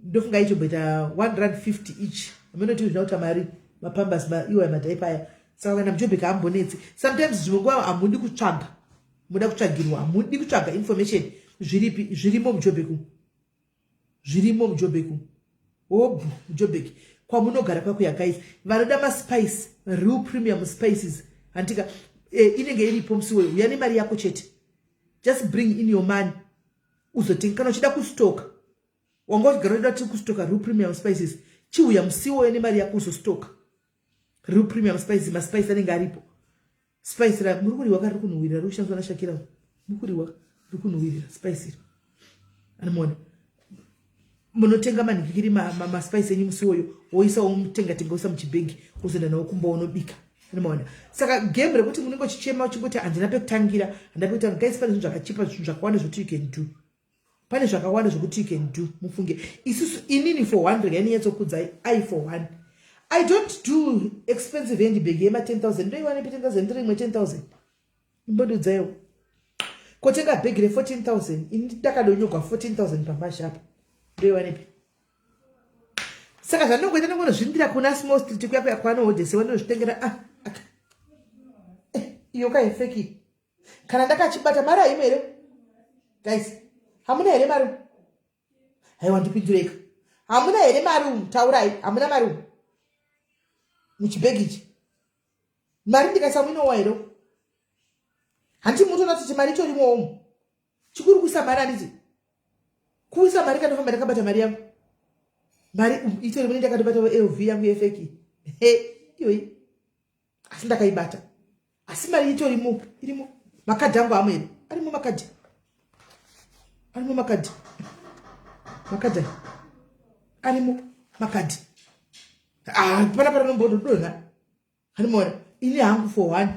Ndofunga ichomboita 1 rand 50 each, aminoti zvina kuita mari mapambers iwaya, madiaper aya. Saka ukaenda muJobek haambonetsi. Sometimes zvimwe nguva hamudi kutsvaga, muda kutsvagirwa, hamudi kutsvaga information. Zviripi? Zvirimo muJobek umu, zvirimo muJobek umu, hobhu muJobek kwamunogara kwakuya. Guys, vanoda maspice, real premium spices, handika inenge iripo musi weyo. Uya nemari yako chete, just bring in your money uzotenga. Kana uchida kustoka, wanga uchigara uchida ti kustoka real premium spices, chiuya musiwoyo nemari yako uzostoka real premium spices. Maspice anenge aripo. Spice ra muri kuriwa ka, riri kunhuhwirira, riri kushandiswa naShakira, muri kuriwa, riri kunhuhwirira spice iri, anomuona. Munotenga manhikikiri maspice enyu musi iwoyo, woisa womutenga tenga, woisa muchibhegi, wozoenda nawo kumba wonobika, anomaona. Saka game rekuti munenge uchichema uchingoti handina pekutangira, handina pekutanga, guys, pane zvinhu zvakachipa, zvinhu zvakawanda zvokuti you can do. Pane zvakawanda zvokuti you can do, mufunge. Isusu, inini for one, regai ninyatsokudzai, I for one, I don't do expensive handbag yema 10 000. Ndoiwanepi 10 000? Ndiri imwe 10 000, imbondiudzaiwo. Kotenga bhegi re14 000, ini ndakadonyogwa 14 000 pamashapa, ndoiwanepi? Saka zvandinongoita, ndinongonozvindira kuna Small Street kuya kuya kwanohodhesewa, ndinozvitengera. Ah, aka iyo kaifake. Kana ndakachibata, mari haimo here guys? Hamuna here mari? Haiwa, ndipindureka, hamuna here mari umu? Taurai, hamuna mari umu muchibhegi ichi? Mari ndikaisa muinowa here? Handiti mutoona kuti mari itorimo umu? Chikuru kuisa mari, handiti kuisa mari. Kandofamba ndakabata mari yangu, mari itori mune, ndakatobata LV yangu yefake he iyoyi, asi ndakaibata, asi mari itorimo, irimo. Makadhi angu amo here? Arimo makadhi, arimo makadhi, makadhi arimo makadhi. Ah, pana paranombododonha, hanimona. Ini hangu for one,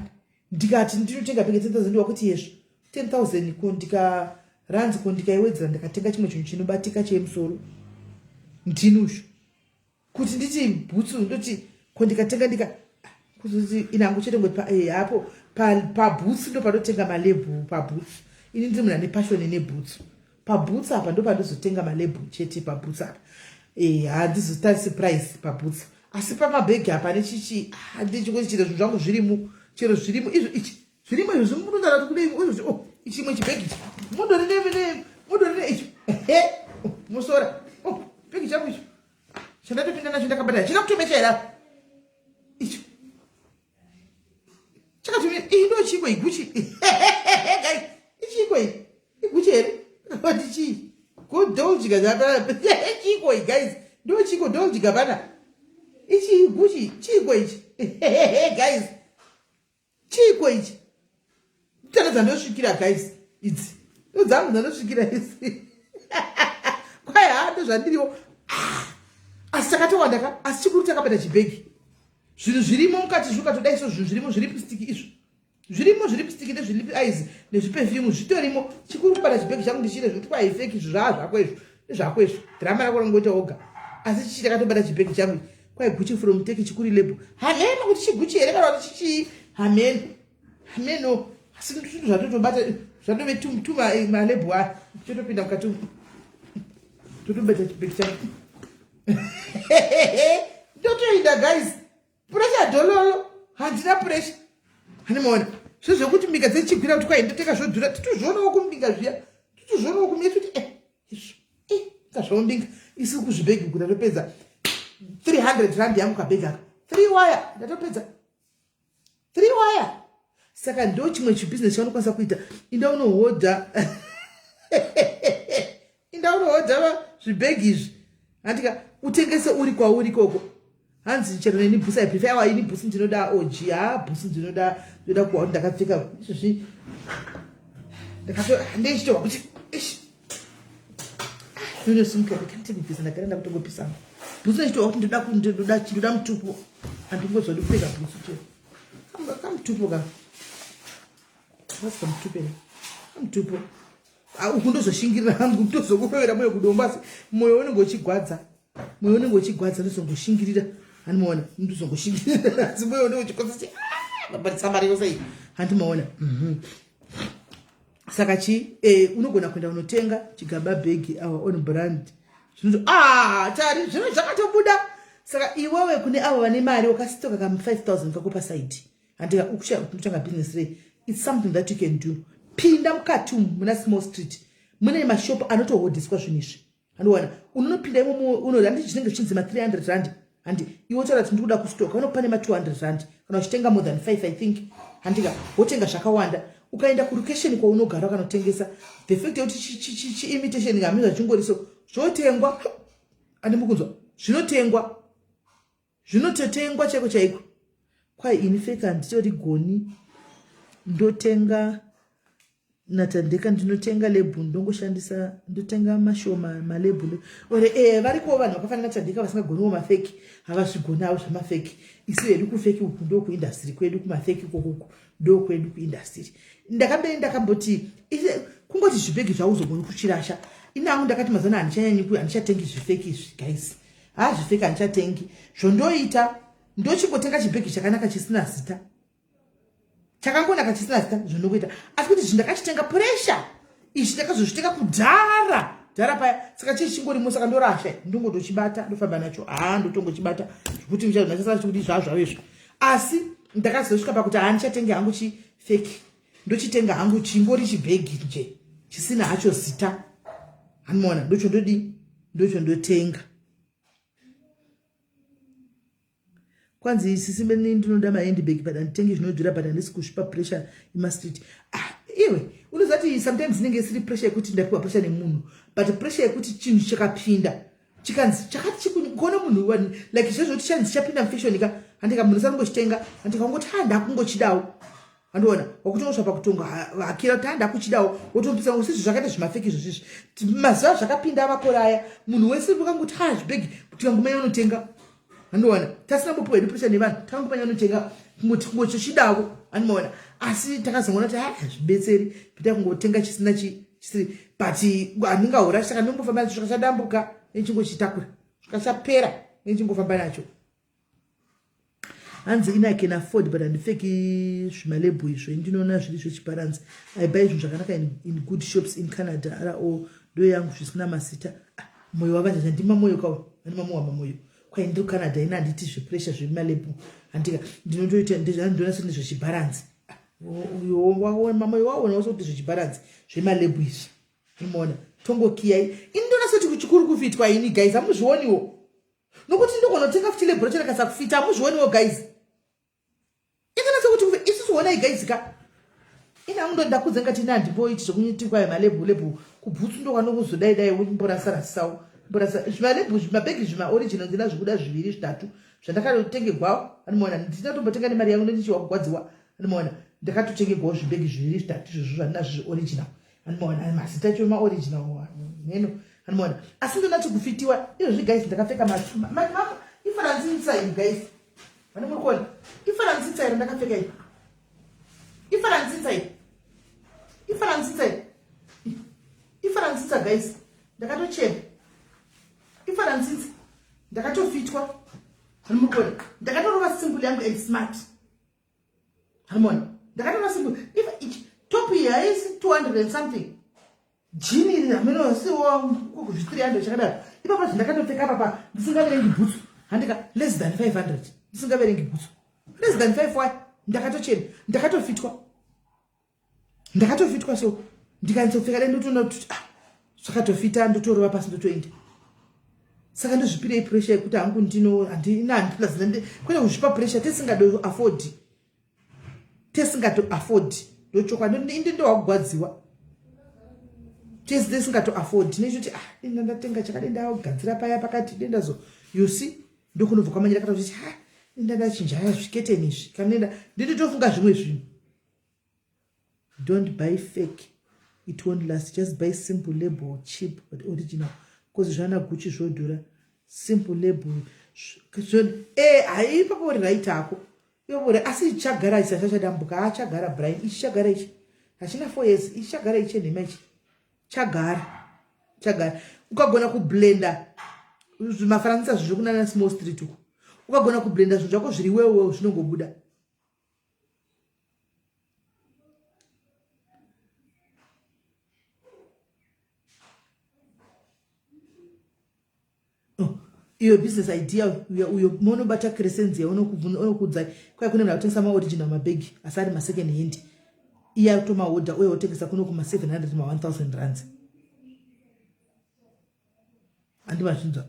ndikati ndinotenga peke 10 000, wakuti yezvo 10 000 ko ndikaranzi ko ndikaiwedzera ndikatenga chimwe chinhu chinobatika chemusoro, ndini usho kuti nditi bhutsu, ndoti ko ndikatenga ndika kuzoti inangu chete ngoti hapo pabhutsu ndo panotenga malabel pabhutsu. Ini ndiri munhu ane passion nebhutsu. Pabhutsu apa ndo pandozotenga malabel chete, pabhutsu apa. Handizotarisi price pabhutsu, asi pamabhegi apa nechichi handichingoti chero zvinhu zvangu zvirimo, chero zvirimo izvo ichi. Zvirimo izvo zvimunotaura kuti kudei izvo, oh, chimwe chibhegi ichi mudori ne mudori ne icho, he, oh, musora, oh, bhegi changu icho chandatopinda nacho ndakabata china kutomecha here apa icho chakatome iyi ndo chiko iguchi guys, ichiko iyi iguchi here kuti chii ko Dolce Gabbana chiko iyi guys, ndo chiko Dolce Gabbana ichi iguchi chiko ichi guys, chiko ichi tana dzandosvikira guys, idzi ndo dzangu dzandosvikira idzi. Kwai ha, ndo zvandiriwo, ah, asi takatowanda ka. Asi chikuru takabata chibhegi, zvinhu zvirimo mukati zvikatodai so, zvinhu zvirimo zvilipstick izvo zvirimo, zvilipstick nezvilip eyes nezviperfume zvitorimo. Chikuru kubata chibhegi changu ndichine zvekuti kwai fake izvo zvaa zvako izvo, nezvako izvo, dhirama rako ringoita oga. Asi chichi takatobata chibhegi changu, kwai Gucci from Turkey, chikuri label, hameno kuti chiGucci here kana kuti chichii, hameno, hameno. Asi zvinhu zvatotobata zvatove tuma malabel aya, chotopinda mukati umu, totobata chibhegi changu, ndotoinda guys. Pressure dololo, handina pressure, handimaona zvo zvekuti mbinga dzechigwira kuti kwai ndotenga zvodhura, titozvionawo kumbinga zviya, titozvionawo kumia toti eh izvo eh kazvao mbinga isi kuzvibhegi uku ndatopedza 300 rand yangu kabhegi aka, 3 wire ndatopedza 3 wire. Saka ndo chimwe chibhizinesi chaunokwanisa kuita. Inda unohodha, inda unohodha zvibhegi izvi, handika utengese uri kwauri ikoko. Hanzi chero neni bhusi, I prefer awa ini bhusi ndinoda og, ha, bhusi ndinoda, ndoda kuwa kuti ndakapfeka izvozvi ndakato ndeichitohwa kuti ish ndinosimuka ndikandibvisa, ndagara ndakutongopisana bhutsu, ndichitohwa kuti ndoda mutupo, handingozodi kupfeka bhutsu chero kamutupo ka asi kamutupo here kamutupo. Uku ndozoshingirira hangu, ndozokurovera moyo kudombo, asi mwoyo unenge uchigwadza, mwoyo unenge uchigwadza, ndozongoshingirira, handimaona, ndozongoshingirira, asi mwoyo unenge uchigwadza, babadisa mari yose iyi, handimaona. Saka chi unogona kuenda unotenga chigaba bhegi, our own brand, zvinoto ah tari zvino zvakatobuda. Saka iwewe kune avo vane mari wakasitoka kam 5000 kako pasaidi, handika ukutanga business rei, it's something that you can do. Pinda mukati umu muna Small Street, mune mashopu anotohodhiswa zvinhu izvi, handiwana unonopinda imomo, uno handi zvinenge zvichinzi ma300 rand, handi iwe taura kuti ndikuda kustoka, unokupa nema200 rand kana uchitenga more than 5, I think, handika wotenga zvakawanda. Ukaenda kulocation kwaunogara ukanotengesa, the fact yekuti chiimitation hami zvachingoriso zvotengwa, handimukunzwa, zvinotengwa, zvinototengwa chaiko chaiko. Kwai ini fake handitori goni, ndotenga natandeka, ndinotenga label, ndongoshandisa, ndotenga mashoma malabel ore varikowo vanhu vakafanana Tandeka vasingagoniwo mafake, havazvigoni avo zvamafake. Isu hedu kufake uku ndokuindustry kwedu, kumafake ikokuku ndokwedu kuindustry. Ndakambe ndakamboti kungoti zvibhegi zvauzogoni kuchirasha inangu, ndakati mazana handichanyanyi, handichatengi zvifake izvi guys, ha, zvifake handichatengi. Zvondoita, ndochingotenga chibhegi chakanaka chisina zita, chakangonaka chisina zita, zvondokuita. Asi kuti zvindakachitenga pressure ichi ndakazozvitenga kudhara dhara paya, saka chii chingorimo, saka ndorasha, ndongotochibata, ndofamba nacho, ha, ndotongochibata zvekuti nachasara chikuti zvazvavo izvo. Asi ndakazosvika pakuti ha, ndichatenge hangu chifake, ndochitenga hangu chingori chibhegi nje chisina hacho zita, handimaona, ndocho ndodi, ndocho ndotenga. Kwanzi sisi meni ndinoda mahandbag but handitengi zvinodhura, but handisi kuzvipa pressure imastreet. Ah, iwe unoziva kuti sometimes inenge isiri pressure yekuti ndapiwa pressure nemunhu, but pressure yekuti chinhu chakapinda chikanzi chakati kuona munhu like zvezvo kuti chanzi chapinda mufashion ka, handika munhu sanongochitenga, handika ungoti ha, ndakungochidawo, handiona wakutongosva pakutonga hakira kuti handa kuchidawo, wotopisa sezvo zvakaita zvimafake izvozvizvi. Mazuva zvakapinda makore aya, munhu wese ukangoti ha, zvibhegi, tikangomanya unotenga, handiona tasina mbopiwa hedu pressure nevanhu, takangomanya unotenga, kungoti kungochochidawo, handimaona. Asi takazoona kuti ha, hazvibetseri pita kungotenga chisina chisiri, but handingaurashi, saka ndingofamba nacho svika nechingochitakura svika chapera, nechingofamba nacho. Hanzi ini I can afford but handipfeki zvimalabel izvo, ndinoona zviri zvechibharanzi. I buy zvinhu zvakanaka in good shops in Canada, ro ndo yangu zvisina mazita. Ah, mwoyo wavanja ndima mwoyo kawo, andima mowa mamoyo kwai ndiri Canada, ina handiti zvepressure zvemalabel, handika ndinotoita ndinoona sendezvechibharanzi. Ah, Uyo mamwe waona usoti zvichibharanzi zvemalebhu izvi. Unoona tongokiya ini ndona soti chikuru kufitwa ini guys hamuzvioniwo. Nokuti ndogona kutenga futi lebhu racho rakasakufita hamuzvioniwo guys. Inoona sekuti kufe isusu honai guys ka. Ini hangu ndakudza ngati ini handimboiti zvekuti kwayo malebhu lebhu kubhutsu ndokwanokuzodai dai mborasa rasawo. Mborasa zvimalebhu zvimabhegi zvima original ndina zvikuda zviviri zvitatu zvandakatotengegwawo anomaona ndina tombotenga nemari yangu ndochiwa kugwadziwa anomaona ndakatotengegwawo zvibhegi zviviri zvitatu izvozvo zvandinazvo zveoriginal anomaona mazita acho maoriginal mheno anomaona asi ndonati kufitiwa izvozvi guys ndakapfeka ifaransinsa iyi guys vane muri kuona ifaransinsa iro ndakapfeka iyi ifaransinsa iyi ifaransinsa iyi ifaransinsa guys ndakatochena ifaransinsa ndakatofitwa hanimuri ndakatorova simple yangu and smart hanimona ndakatorova simple if ichi top iyi haisi 200 and something jini iri hameno siwo kuzvi 300 chakadaro ipapa zvindakatopfeka papa ndisingaverengi bhutsu handika less than 500 ndisingaverengi bhutsu less than 5 why ndakatochena ndakatofitwa ndakatofitwa so ndikanyatsopfeka dai ndotoona kuti ah, zvakatofita ndotorova pasi ndotoenda saka ndozvipirei pressure yekuti hangu ndino handina handiplus kwete kuzvipa pressure tisingado afford tisingato afford ndochokwadi indi ndowakugwadziwa tisingato afford nechoti ah inda ndatenga chakadai ndagadzira paya pakati dendazo you see ndokunobva kwamanyira kata kuti ha inda ndachinja haya zviketeni izvi kanenda ndinotofunga zvimwe zvinhu Don't buy fake it won't last just buy simple label cheap but original cause zvana Gucci zvodhura simple label eh hai ipapo uri right hako ipapo uri asi chagara ichi chachadambuka achagara Brian ichi chagara ichi hachina 4 years ichi chagara ichi chenhema ichi chagara chagara ukagona kublenda zvimafaranisa zvizvo kunana small street uko ukagona kublenda zvinhu zvako zviri wewewe zvinongobuda Oh, iyo business idea uyo uyo monobata crescenzia unokuudzai kwai kune munhu akutengesa maoriginal mabhegi asi ari masecond hand iye ari kutomaodha uye otengesa kuno kuma 700 ma 1000 rands handi mazvinzwa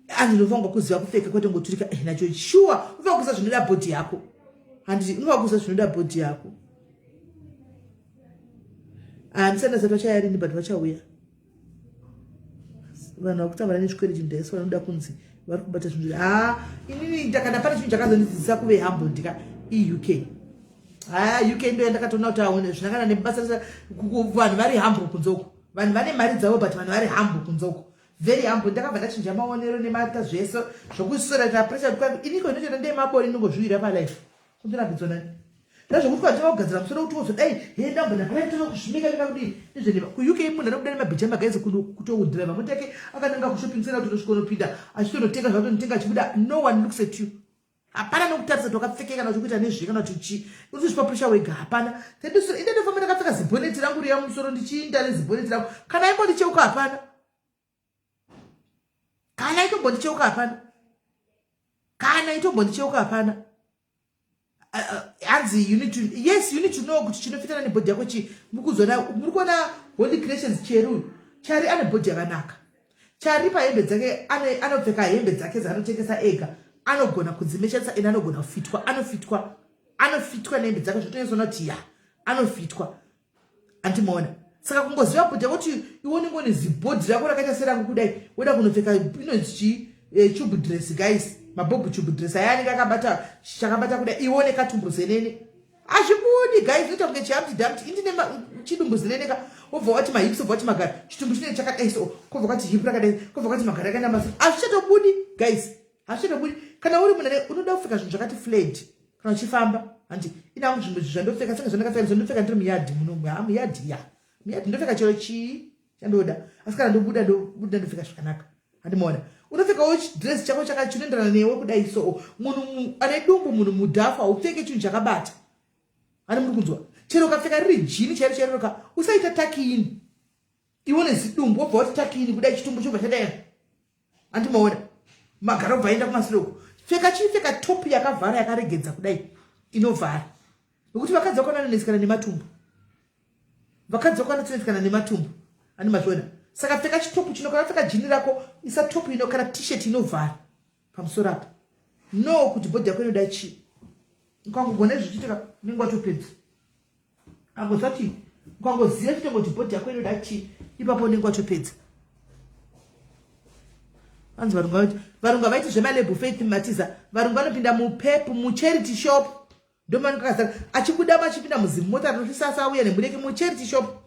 hanzi unofanirwa kuziva kupfeka kwete ngoturika eh, nacho shuwa unofanirwa kuziva zvinoda bhodhi yako handiti unofanirwa kuziva zvinoda bhodhi yako handisati ndazati vachauya rini but vachauya vanhu vakutambara nezvikwereti ndaisu vanoda kunzi vari kubata zvinhu haa inini kana pane chinhu chakazondidzidzisa kuve humble ndika euk haa uk ndo yandakatoona kuti aone zvinakana nebasa vanhu vari humble kunze uko vanhu vane mari dzavo but vanhu vari humble kunze uko very humble ndakabva ndachinja maonero nemata zvese zvokusora ta pressure kwangu iniko inotoita ndeye mabori inongozviwira palife kundirambidzwa nani ndazvokuti kwatava kugadzira musoro kuti wozodai he ndambona palaitova kuzvimeka meka kudii nezvenema kuuk munhu anobuda nemabhija magaizi kutodriva mota yake akananga kushopping center kuti unosvika unopinda achitonotenga zvatonotenga achibuda no one looks at you hapana nokutarisa kuti wakapfekei kana kuti kuita nezvei kana kuti chii unozvipa pressure wega hapana inde ndofamba ndakapfeka zibhoneti rangu riya mumusoro ndichiinda nezibhoneti rangu kana imbondicheuka hapana kana itombondicheuka hapana kana itombondicheuka hapana hanzi you need to yes you need to know kuti chinofitana nebhodhi yako chii mukuzona muri kuona holy creations cheri uyu chari ane bhodhi yakanaka chari pahembe dzake anopfeka hembe dzake dzaanotengesa ega anogona kudzimeshanisa ende anogona kufitwa anofitwa anofitwa nehembe dzake zvotonyatsoona kuti ya anofitwa andimaona saka kungoziva bhodhi yako kuti iwe unenge une zibhodhi rako rakaita serangu kudai woda kunopfeka inonzi chii eh, tube dress guys mabhobhu tube dress aya anenge akabata chakabata kudai iwe une katumbu zenene hazvibudi guys unoita kunge chihamti damti indine chidumbu zenene ka wobva wati mahips wobva wati magaro chitumbu chinenge chakadai so kobva kwati hip rakadai kobva kwati magaro akaenda masi hazvichatobudi guys hazvichatobudi kana uri munhu unoda kupfeka zvinhu zvakati fled kana uchifamba hanti inangu zvinhu zvandopfeka senge zvandakapfeka zvandopfeka ndiri muyadhi muno ha muyadhi ya muyadhi ndopfeka chero chii chandoda asi kana ndobuda ndobuda ndopfeka zvakanaka handimaona unopfekawo dress chako chaka chinoenderana newe kudai so munhu ane dumbu munhu mudhafu haupfeke chinhu chakabata hani muri kunzwa chero ukapfeka riri jini chairo chairo ka usaita takiini iwe nezidumbu wobva wati takiini kudai chitumbu chobva chadai andimaona magaro bva aenda kumasure uko pfeka chii pfeka top yakavhara yakaregedza kudai inovhara Nokuti vakadzi vakwana vanonetsekana nematumbu. Vakadzi vakwana vanonetsekana nematumbu. Ani mazviona? Saka pfeka chitopu chino kana pfeka jini rako, isa topu ino kana t-shirt inovhara pamusoro apa. No kuti body yako inoda chii. Ukangogona izvi chitika unenge watopedza. Angozati ukangoziva chete kuti body yako inoda chii, ipapo unenge watopedza. Vanzi varungu vaiti varungu havaiti zvemalebel faith matiza. Varungu vanopinda mupep mucharity shop. Ndomanenge akazara achibuda achipinda muzimota rinosasa auya nemhuri yake mucharity shop.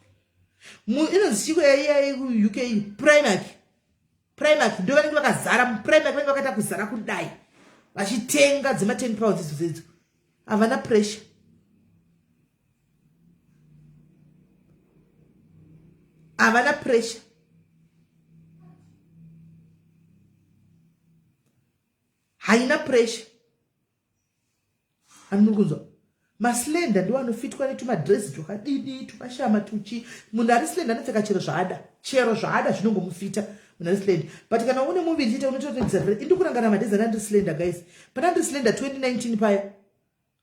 Mu inonzi chiko yaiya kuUK Primark. Primark ndo vanenge vakazara muPrimark vanenge vakaita kuzara kudai vachitenga dzema 10 pounds idzo dzedzo. Havana pressure. Havana pressure. Haina pressure. Ani kunzwa maslender ndiwo anofitwa netumadress twakadidi twakashama tuchi munhu ari slender anopfeka chero zvaada chero zvaada zvinongomufita munhu ari slender but kana une muviri chete unototodzarira indi kurangana madhezi ana ndiri slender guys pana ndiri slender 2019 paya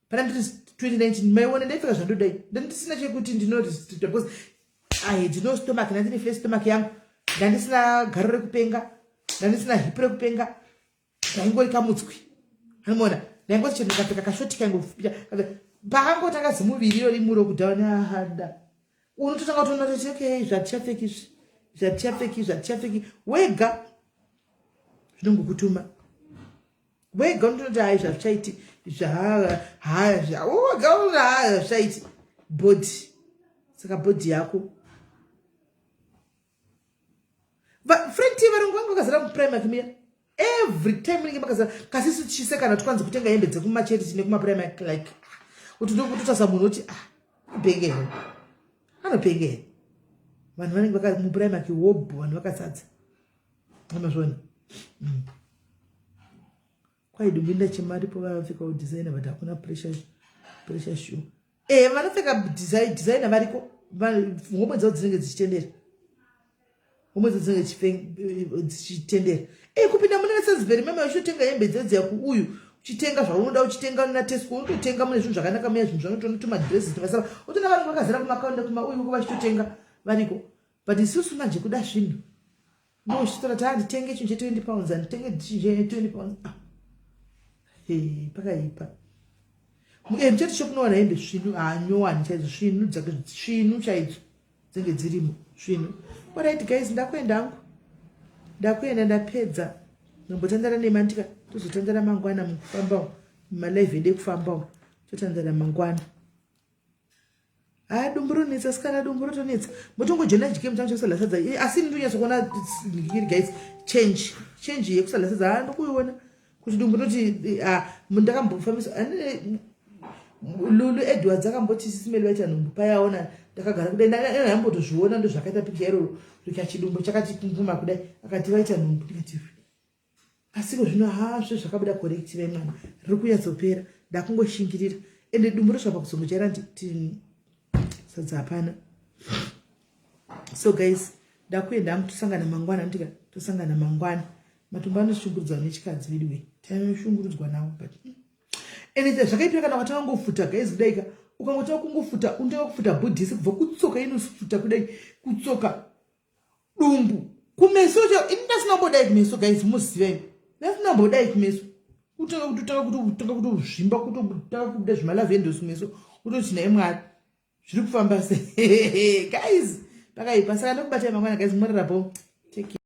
pana ndiri 2019 maiona ndaipfeka zvandodai ndandisina chekuti ndinorestricta because I had no stomach ndandine flat stomach yangu ndandisina garo rekupenga ndandisina hip rekupenga ndaingori kamutswi anomuona ndaingoti chero ndikapfeka kashoti kaingofupira pakangotanga zimuviri iro rimuro kudhauni ahada unototanga kutoona kuti okay zvatichapfeki izvi zvatichapfeki zvatichapfeki wega zvinongokutuma wega unotonoti hai zvazvichaiti zvawega hazvichaiti body saka body yako Friend T varungu vangu vakazara muPrimark miya. Every time munenge makazara kasi isu tichisekana twanzi kutenga hembe dzekumacherity nekumaPrimark like kuti ndokutotarisa munhu oti ah apenge here anopenge here vanhu vanenge vaka muPrimark wobho vanhu vakazadza amazvona mm. Kwai dumbu ndachema ripo vanopfekawo designer but hakuna pressure pressure shoe. Eh vanopfeka design designer variko homwe dzavo dzinenge dzichitendera. Homwe dzavo dzinenge dzichitendera. Eh kupinda mune Sainsbury mama uchitotenga hembe dzedziya kuuyu uchitenga zvaunoda uchitenga na Tesco unototenga mune zvinhu zvakanaka muya zvinhu zvanotoona tumadresses tuvasara utoona vanhu vakazara kumakaunda kumauyu uko vachitotenga variko but isusu manje kuda zvinhu Ndochitora ta nditenge chinhu che 20 pounds anditenge chinhu che 20 pounds. Ah. Hey, pakaipa. Eh, muchati shop unowana hembe svinu, ah nyowani chaidzo svinu dzake svinu chaidzo dzinge dzirimo svinu. Alright guys, ndakuenda hangu. Ndakuenda ndapedza. Ndombotandara nemantika tozotandara mangwana mukufamba umu. Malive edu ekufamba umu. Totandara mangwana. Haa dumbu ronetsa sikana dumbu rotonetsa motongojoina chigame changu chekusadla sadza eh, asi ini ndonyatso kuona iri guys change change yekusadla sadza haa ndokuiona kuti dumbu rinoti eh, ah, ndakambofambisa Lulu Edwards akamboti sisimeli vaita nhumbu payaona ndakagara kudai ndambotozviona ndozvakaita picha iroro rikachidumbu chakati kunguma kudai akati vaita nhumbu ndikati Asiko zvino haa zve zvakabuda correct vemwana riri kunyatsopera ndakungoshingirira ende dumbu rosvika pakuzongojaira nditi sadza hapana so guys ndakuenda hangu tosangana mangwana ndika tosangana mangwana matumbu anoshungurudzwa nechikadzi veduwe tanoshungurudzwa nawo but ende zvakaipira kana watanga kungofuta guys kudaika ukangotanga kungofuta unotanga kufuta bhodhisi kubva kutsoka inofuta kudai kutsoka dumbu kumeso cho ini ndasina kumbodai kumeso guys muziva ini ndasina kumbodai kumeso kutanga kutotanga kutotanga kutozvimba kutotanga kubuda zvimalavendos kumeso kutoti nhai mwari zviri kufamba sei guys pakaipa saka ndokubatai mangwana guys morera bo take care.